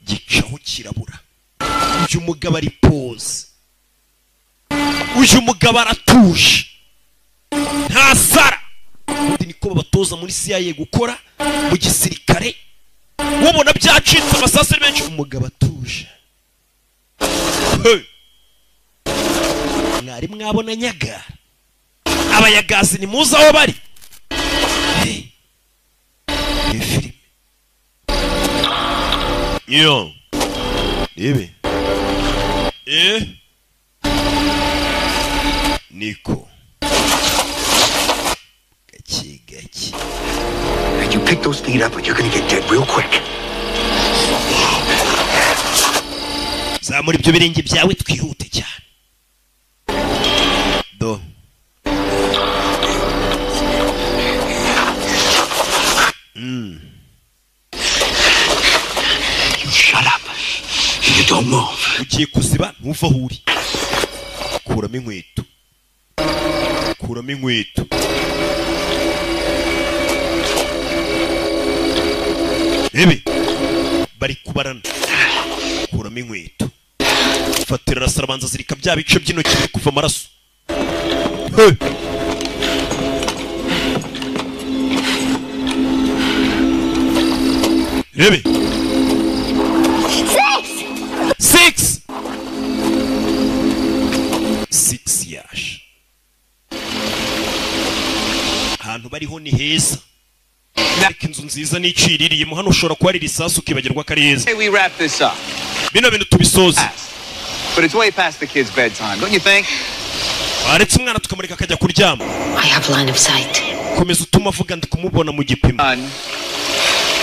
Gicaho kirabura. Uyu mugabo ari pose. Uyu mugabo aratuje. Nta sara. Ubundi niko babatoza muri CIA gukora mu gisirikare. Ubona byacitse amasasu menshi umugabo atuje. Mwari mwabona nyaga. Abayagazi ni muzi aho bari. Hey. Filime. Yo. Nibe. Niko. Gake gake. You pick those feet up or you're gonna get dead real quick. Zamura ibyo birenge byawe twihute cyane. Do. You shut up. You don't move. Ugiye kuziba ntuva aho uri. Kuramo inkweto. Kuramo inkweto. Ebe bari kubarana. Kuramo inkweto. Fatira arasarabanza zirika bya bice by'intoki biri kuva amaraso. Hey! Ebe 6 6 yash. Ahantu bariho ni heza. Ariko inzu nziza niciririye hano ushobora kuba ari risasu ukibagirwa ko ari heza. Hey, we wrap this up. Bino bintu tubisoze. But it's way past the kids' bedtime, don't you think? Aretse umwana tukamureka akajya kuryama. I have line of sight. Komeza utuma avuga ndi kumubona mu gipimo.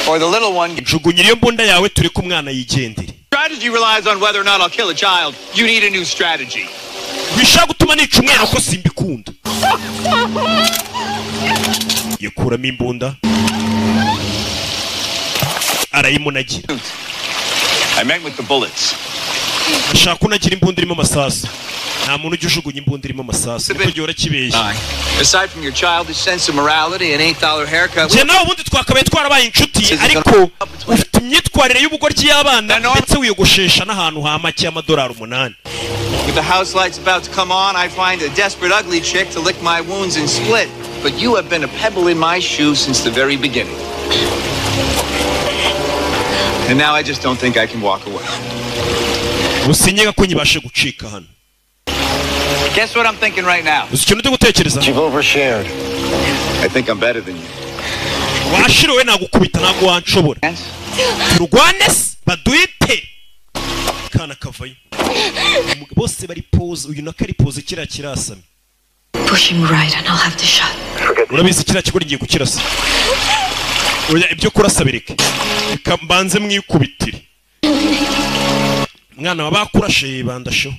Or the little one. Njugunyira iyo mbunda yawe tureke umwana yigendere. Strategy relies on whether or not I'll kill a child. You need a new strategy. Bishaka gutuma nica umwana ko simbikunda. Yakuramo imbunda arayimunagira. I meant with the bullets. Ashaka kunagira imbunda irimo amasasu. Nta muntu ujya ujugunya imbunda irimo amasasu. Niko gihora kibeshya. Aside from your childish sense of morality and $8 haircut. Njye nawe ubundi twakabaye twarabaye inshuti ariko ufite imyitwarire y'ubugoryi y'abana ndetse wiyogoshesha n'ahantu ha make y'amadolari 8. With the house lights about to come on, I find a desperate ugly chick to lick my wounds and split. But you have been a pebble in my shoe since the very beginning. And now I just don't think I can walk away. Usinyega ko nyibashe gucika hano. Guess what I'm thinking right now? Uzi ikintu ndi gutekereza? You've overshared. I think I'm better than you. Washiriwe nagukubita ntabwo wanshobora. Turwane se baduhite. Kana kavayo. Bose bari pose uyu naka ari pose kiriya kirasamye. Push him right and I'll have the shot. Urabizi, kiriya kigo ngiye kukirasa. Oya, ibyo kurasa bireke, reka mbanze mwikubitire mwana wa bakurashe bandasheho.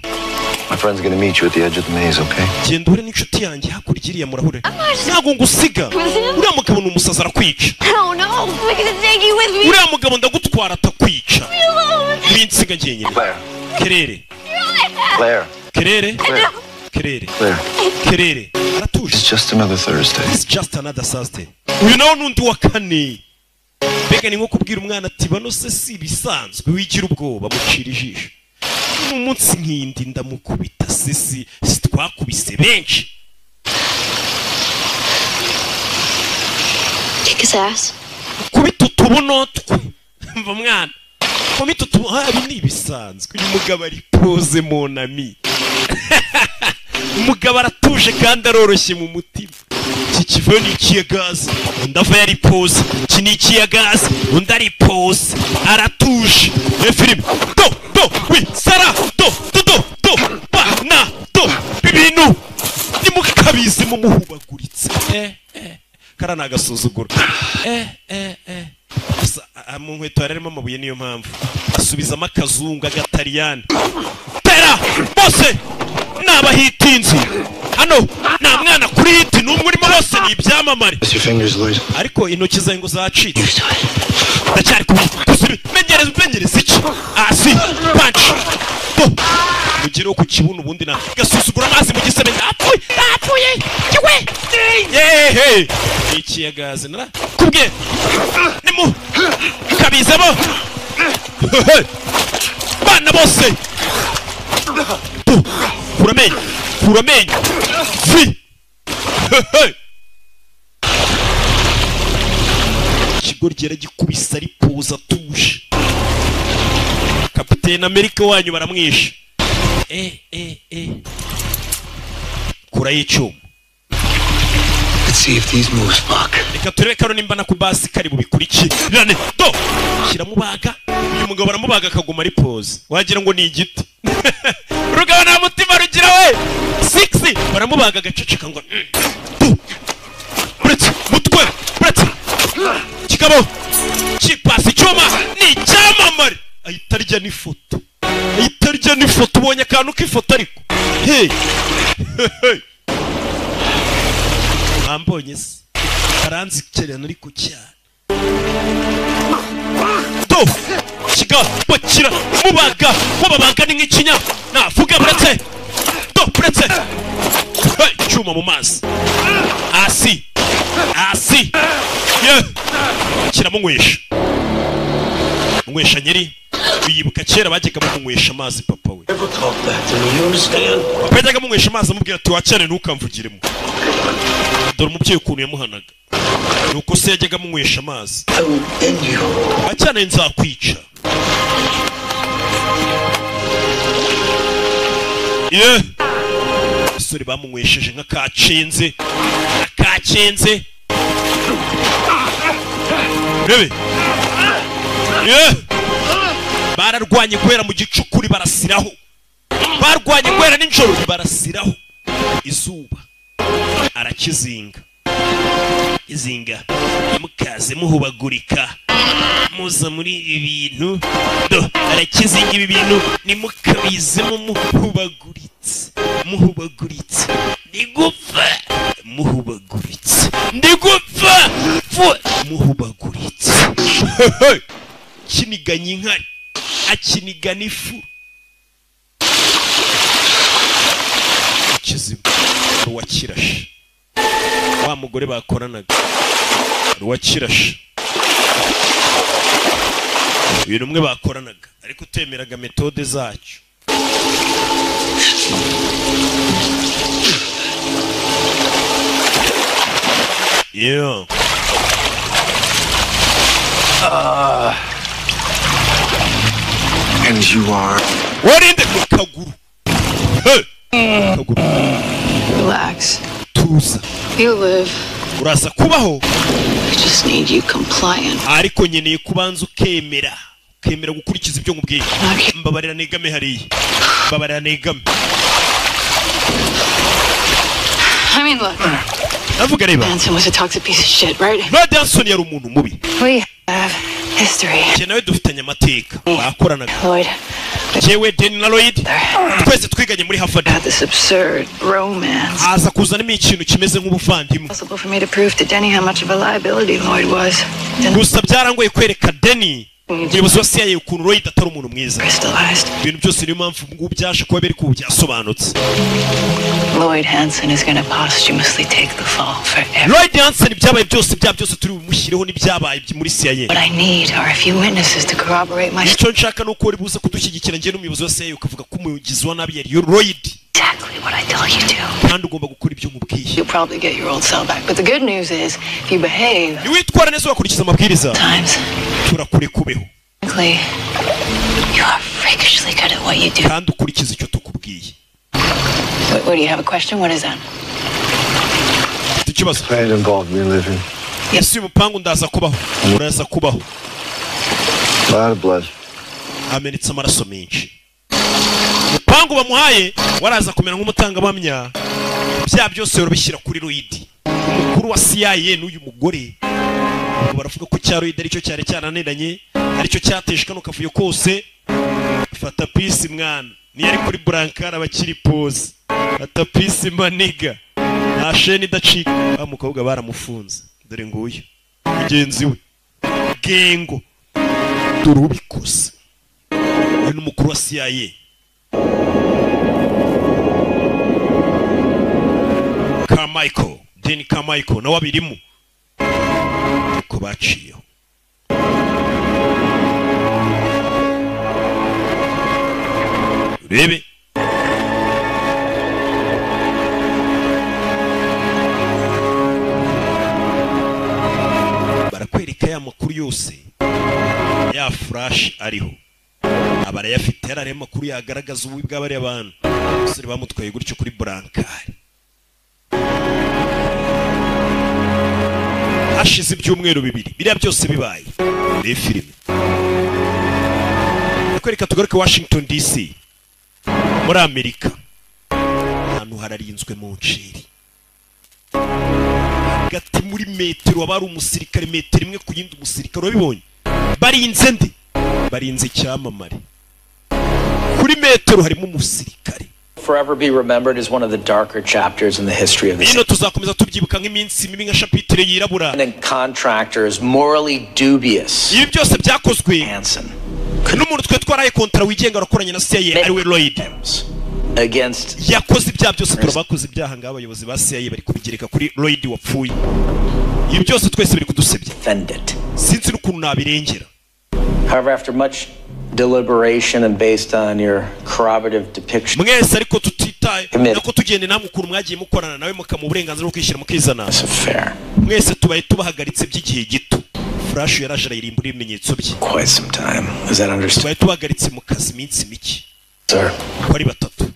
My friend's gonna meet you at the edge of the maze, okay? Genda uhure n'inshuti yanjye hakurya iriya, murahure. Ntabwo ngusiga, uriya mugabo ni umusazi, arakwica. No, no. I'm gonna take you with me. Uriya mugabo ndagutwara atakwica. Leave me alone. Winsiga njyenyine. Kerere. Claire. Kerere. Claire. Kerere. Claire. Kerere aratuje. It's just another Thursday. It's just another Thursday. Uyu nawo n'undi wa kane. Mbega ni nko kubwira umwana ati bano se si ibisanzwe, wigira ubwoba. Mucira ijisho mu munsi nk'indi ndamukubita sisi si twakubise benshi. Kick his ass. Kubita utubuno twe. Mva mwana, kubita utubuno. Ibi ni ibisanzwe. Uyu mugabo ari pose, mon ami. Umugabo aratuje kandi aroroshye mu mutima. Iki kivayo ni ikiyagazi, undi ava yari pose. Iki ni ikiyagazi, undi ari pose, aratuje. E filime do do wi sara do do do do ba na do ibintu nimukabizi mumuhubaguritse. Kara ni agasuzuguro. Gusa mu nkweto harimo amabuye, niyo mpamvu asubizamo akazungu agataliyani. Tera bose ni abahitinzi hano, nta mwana kuri hit n'umwe urimo, bose ni ibyamamare. Your fingers, Lloyd. Ariko intoki zawe ngo zacitse. Ndacyari kubimenyereza. Umenyereza iki? Hasi punch do mugereho ku kibuno, ubundi na gasuzugura amazi mu gisebe. Ndapfuye, ndapfuye kiwe yehe. Ni ikiyagazi nara kubwe nimu kabizemo bana bose. Tu kura amenyo, kura amenyo fi. Ikigoryi yaragikubise ari poza atuje. Kapiteni Amerika wanyu baramwishe. Kurayo icyuma. Let's see if these moves fuck. Reka turebe kano nimba na kubasi kari bubikurikirane. Do kiramubaga. Uyu mugabo baramubaga akaguma ari pose, wagira ngo ni igiti. Rugabo nta mutima rugira we. Six baramubaga agaceceka ngo tu uretse mutwe uretse kigabo kipasi icyuma. Ni icyamamare, ahita arya n'ifoto, ahita arya n'ifoto. Ubonye akantu k'ifoto ariko hey hey, mwambonye se? Aranzikerana ariko cyane. Do kigabo kira mubaga, mubabaga ni nk'ikinya navuga. Buretse do buretse. Hey, icyuma mu mazi hasi hasi ye kiramunywesha, munywesha nyiri. Wiyibuka kera bajyaga bamunywesha amazi papa we? Never talk back to me, you understand? Papa yajyaga amunywesha amazi, amubwira ati wacyane ntukamvugiremo. Dore umubyeyi ukuntu yamuhanaga, nuko se yajyaga amunywesha amazi. I will end you. Wacyane nzakwica. Ye abasore bamunywesheje nk'akacenze, akacenze. Rebe ye, bararwanye guhera mu gicukuri barasiraho, barwanye guhera nijoro barasiraho izuba. Arakizinga izinga, mukaze muhubagurika muza muri ibi bintu. Do arakizinga ibi bintu, nimukabizemo muhubaguritse, muhubaguritse ndigupfa, muhubaguritse ndigupfa fu muhubaguritse. Kiniganya inkari, akinigana ifu. Kizima ruwakirashe wa mugore bakoranaga, ruwakirashe uyu ni umwe bakoranaga ariko utemeraga méthode zacyo. Yeah. And you are. Warinde mu kaguru. Hey! Kaguru. Relax. Tuza. You live. Uraza kubaho. I just need you compliant. Ariko nkeneye kubanza ukemera, ukemera gukurikiza ibyo nkubwiye. Mbabarira negame hariya, mbabarira negame. I mean, look. Ndavuga, reba. Hanson was a toxic piece of shit, right? Lloyd Hanson yari umuntu mubi. We have history. Njye nawe dufitanye amateka, bakoranaga. Lloyd. Njyewe, Danny na Lloyd twese twiganye muri Harvard. Had this absurd romance. Haza kuzanamo ikintu kimeze nk'ubuvandimwe. Possible for me to prove to Denny how much of a liability Lloyd was. Then Gusa byarangoye kwereka Danny, umuyobozi wa CIA, ukuntu Lloyd atari umuntu mwiza. Crystallized. Ibintu byose, niyo mpamvu ngubu byaje kuba biri kubu byasobanutse. Lloyd Hansen is going to posthumously take the fall for every. Lloyd Hansen, ibyabaye byose, bya byose turi bumushyireho n'ibyabaye muri CIA. What I need are a few witnesses to corroborate my Icyo nshaka ni uko uri buze kudushyigikira njye n'umuyobozi wa CIA, ukavuga ko umugizi wa nabi yari Lloyd. Exactly what I tell you to. Kandi ugomba gukora ibyo nkubwiye. You'll probably get your old cell back. But the good news is, if you behave, Niwitwara neza ugakurikiza amabwiriza, times, turakureka ubeho. frankly, you are freakishly good at what you do. Kandi ukurikiza icyo tukubwiye. What, do you have a question? What is that? Ufite ikibazo? Plan involved me living. Ese uyu mupangu ndaza kubaho, uraza kubaho? A lot of blood. Amenetse amaraso menshi. Umupangu bamuhaye waraza kumera nk'umutangabuhamya, bya byose babishyira kuri Lloyd, umukuru wa CIA n'uyu mugore. Ubwo baravuga ko cya Lloyd aricyo cyari cyarananiranye, aricyo cyateje kano kavuyo kose. Fata peace mwana, niyo ari kuri brancard abakiri pose. Fata peace my nigga, nta sheni idacika. Wa mukobwa baramufunze, dore nguyu mugenzi we gengo, dore ubikoze, uyu ni umukuru wa CIA Carmichael, Danny Carmichael, nawe abirimo uko baciyeho. Urebe barakwereka ya makuru yose, ya flash ariho aba arayafite, yari ariyo makuru yagaragaza ububi bw'abariya bantu. Umusore bamutwaye gutyo kuri brancard. Hashize ibyumweru 2 biriya byose bibaye. Ni filime kwereka. Tugaruke Washington DC muri Amerika, ahantu hararinzwe mu nciri, hagati muri metero haba hari umusirikare, metero imwe ku yindi umusirikare. Wabibonye barinze nde? Barinze icyamamare, kuri metero harimo umusirikare. Forever be remembered as one of the darker chapters in the history of the Bino tuzakomeza tubyibuka nk'iminsi mibi, nka chapitre yirabura. And contractors morally dubious. Ibi byose byakozwe n'umuntu twe twaraye kontara wigenga wakoranye na CIA, ariwe Lloyd. Against Yakoze ibyaha byose, turabakoze ibyaha ngaho. Abayobozi ba CIA bari kubigereka kuri Lloyd wapfuye. Ibi byose twese biri kudusebya, sinzi n'ukuntu nabirengera. However, after much deliberation and based on your corroborative depiction Mwese ariko tutitaye nako tugende namwe ukuntu mwagiye mukorana nawe, mukamuha uburenganzira bwo kwishyira mukizana, mwese tubaye tubahagaritse by'igihe gito. Flash yaraje arayirimbura ibimenyetso bye. Quite some time. Is that understood? Tubaye tubahagaritse mu kazi iminsi mike. Sir. Uko ari batatu,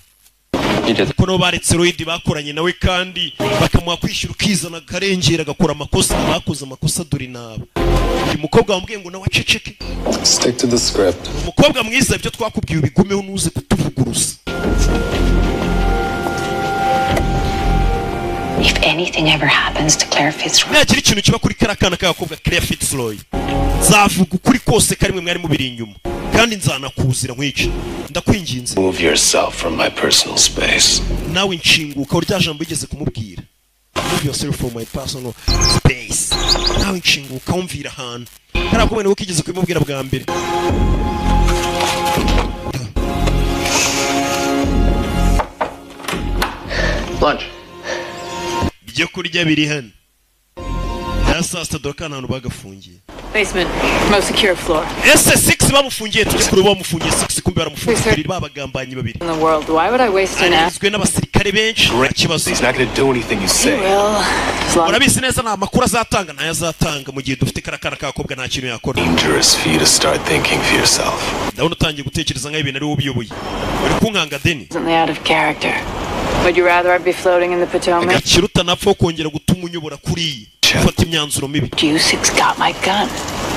kuko nabo baretse Lloyd bakoranye nawe kandi bakamuha kwishyura ukizana, akarengera agakora amakosa. Abakoze amakosa dore nabo. Uyu mukobwa wambwiye ngo nawe aceceke. Stick to the script. Umukobwa mwiza, ibyo twakubwiye ubigumeho, ntuze kutuvuguruza. If anything ever happens to Claire Fitzroy, Nagira ikintu kiba kuri kariya kana k'agakobwa Claire Fitzroy, nzavuga ukuri kose karimwe mwari mubiri inyuma, kandi nzanakuzira nkwice. Ndakwinginze. Move yourself from my personal space. Nawe nshinguka. Rya jambo wigeze kumubwira, "Move yourself from my personal space", nawe nshinguka wumvira ahantu kariya kumwe nibwo kigeze kubimubwira bwa mbere. Lunch. Ibyo kurya biri hano ya saa sita. Dore ko ahantu bagafungiye. Basement, most secure floor. Ese six bamufungiye? Tujye kure, bamufungiye six, kumbe baramufungiye babiri, babagambanyi babiri. In the world, why would I waste an ass? Arinzwe n'abasirikare benshi, nta kibazo. He's not going to do anything you He say. will. As long Urabizi neza nta makuru azatanga, ntayo azatanga. Mu gihe dufite kariya kana k'agakobwa, nta kintu yakora. Dangerous for you to start thinking for yourself. Ndabona utangiye gutekereza nk'aho ibintu ari wowe ubiyoboye. Uri kunkanga, Danny. Pleasantly out of character. Would you rather I'd be floating in the Potomac? Ikiruta napfa kongera gutuma unyobora kuriya ufata imyanzuro mibi. You six got my gun.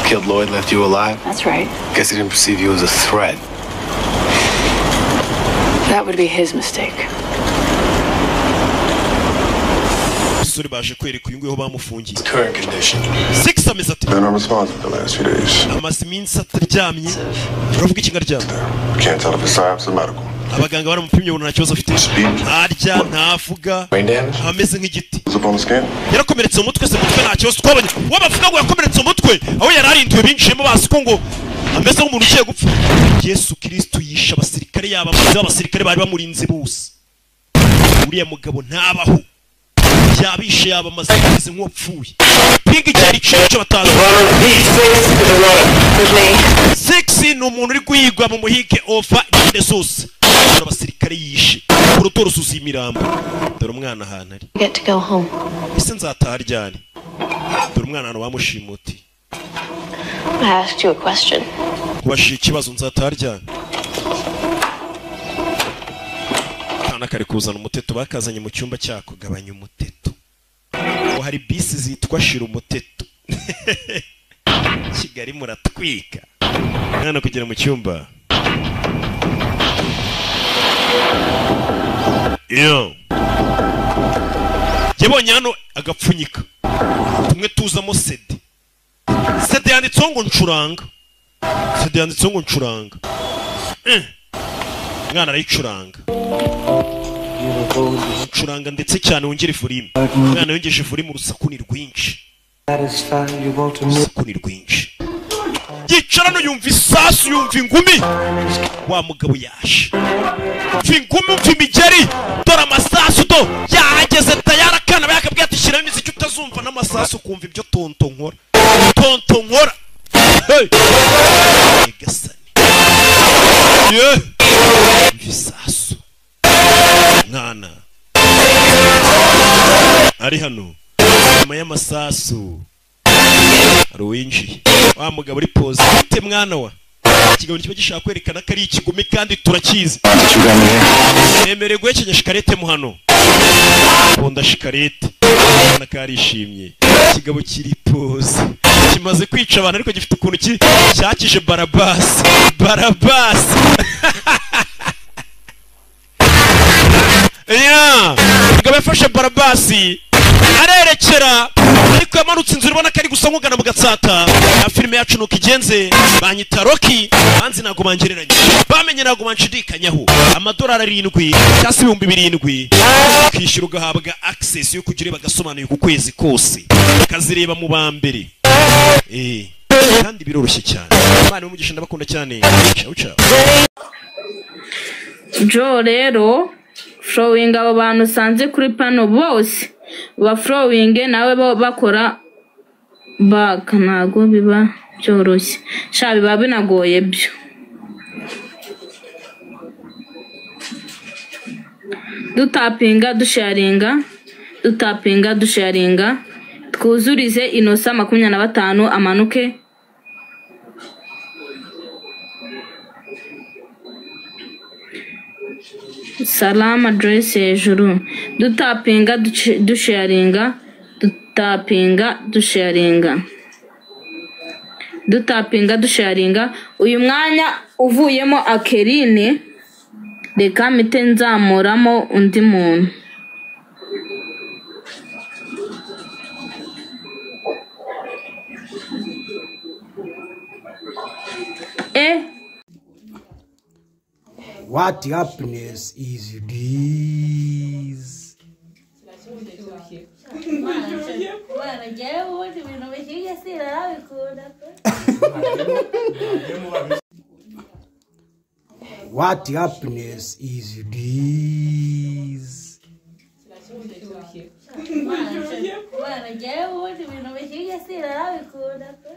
Killed Lloyd, left you alive. That's right. Guess he didn't perceive you as a threat. That would be his mistake. Umusore baje kwereka uyu nguyu aho bamufungiye. Current condition. Six ameze ate? Been unresponsive the last few days. Amaze iminsi ataryamye. Uravuga iki ngaryamye? Can't tell if it's psyops or medical. Abaganga baramupimye, babona nta kibazo afite. Ntarya, ntavuga, Brain damage? ameze nk'igiti. Was up on the scan? Yarakomeretse mu mutwe se? Mutwe nta kibazo twabonye. Uwo bavuga ngo yakomeretse mu mutwe, aho yari arindiwe, binjiyemo bazi ko ngo ameze nk'umuntu ugiye gupfa. Yesu Kirisitu yishe abasirikare, yaba amaze abasirikare bari bamurinze bose. Uriya mugabo ntabaho, yabishe, yaba amaze, ameze nk'uwapfuye. Pinga icyari icyo batazi. Six ni umuntu uri guhigwa mu muhige ofa impande zose. Dore abasirikare yishe uruto rusuzuye imirambo. Dore umwana ahantu ari. Get to go home. Ese nzataha ryari? Dore umwana ahantu bamushimuti. I asked you a question. Kubashije ikibazo, nzataha ryari? Akana kari kuzana umuteto, bakazanye mu cyumba cyako. Gabanya umuteto, ngo hari bisi zitwa shira umuteto. Kigali muratwika. Mwana kugera mu cyumba. Yo. Yabonye hano agapfunyika tumwe tuzamo CD. CD yanditseho ngo ncuranga. CD yanditseho ngo ncuranga. Mwana arayicuranga. Ncuranga ndetse cyane, wongere volume. Mwana yongeje volume, urusaku ni rwinshi. Urusaku ni rwinshi. Yicara no yumva isasu, yumva ingumi. Wa mugabo yaje. Umva ingumi, umva imigeri. Dore amasasu do yahageze tayari. Akana bayakabwiye ati shyiramo imiziki utazumva n'amasasu, kumva ibyo tonto nkora. Tonto nkora. Hey! Nyagasani. Yeah! Umva isasu. Mwana ari hano nyuma y'amasasu hari uwinjiye. Wa mugabo uri pose ute mwana wa ikigabo kiba gishaka kwerekana ko ari ikigome kandi turakizi. Nemerewe guhekenya shikarete mu hano, kunda shikarete. Ubona ko arishimye. Ikigabo kiri pose kimaze kwica abantu, ariko gifite ukuntu ki cyakije Barabasi. Barabasi. Yeah! Mugabo yafashe Barabasi arerekera, ariko yamanutse inzu, urabona ko ari gusa nk'ugana mu gatsata. Na filime yacu nuko igenze. Banyita Rocky, banzi ntabwo bangereranya, bamenye ntabwo banshidikanyaho. Amadolari 7 cyangwa se 7000 ukishyura ugahabwa access yo kujya ureba agasobanuye ku kwezi kose, ukazireba mu ba mbere. Kandi biroroshye cyane. Imana umugisha, ndabakunda cyane. Ciao ciao. Joe rero, following abo bantu usanze kuri pano bose, ba following nawe bo bakora back. Ntago biba byoroshye sha, biba binagoye byo. Dutapinga, dusharinga, dutapinga, dusharinga, twuzurize inosa 25 amanuke. Salama address hejuru. Dutapinga, dusharinga, dutapinga, dusharinga, dutapinga, dusharinga. Uyu mwanya uvuyemo akerine, reka mpite nzamuramo undi muntu. What happiness is this? Bwana njyewe ubundi ibintu bishyushye sinarabikunda pe. What happiness is this? Bwana njyewe ubundi ibintu bishyushye sinarabikunda pe.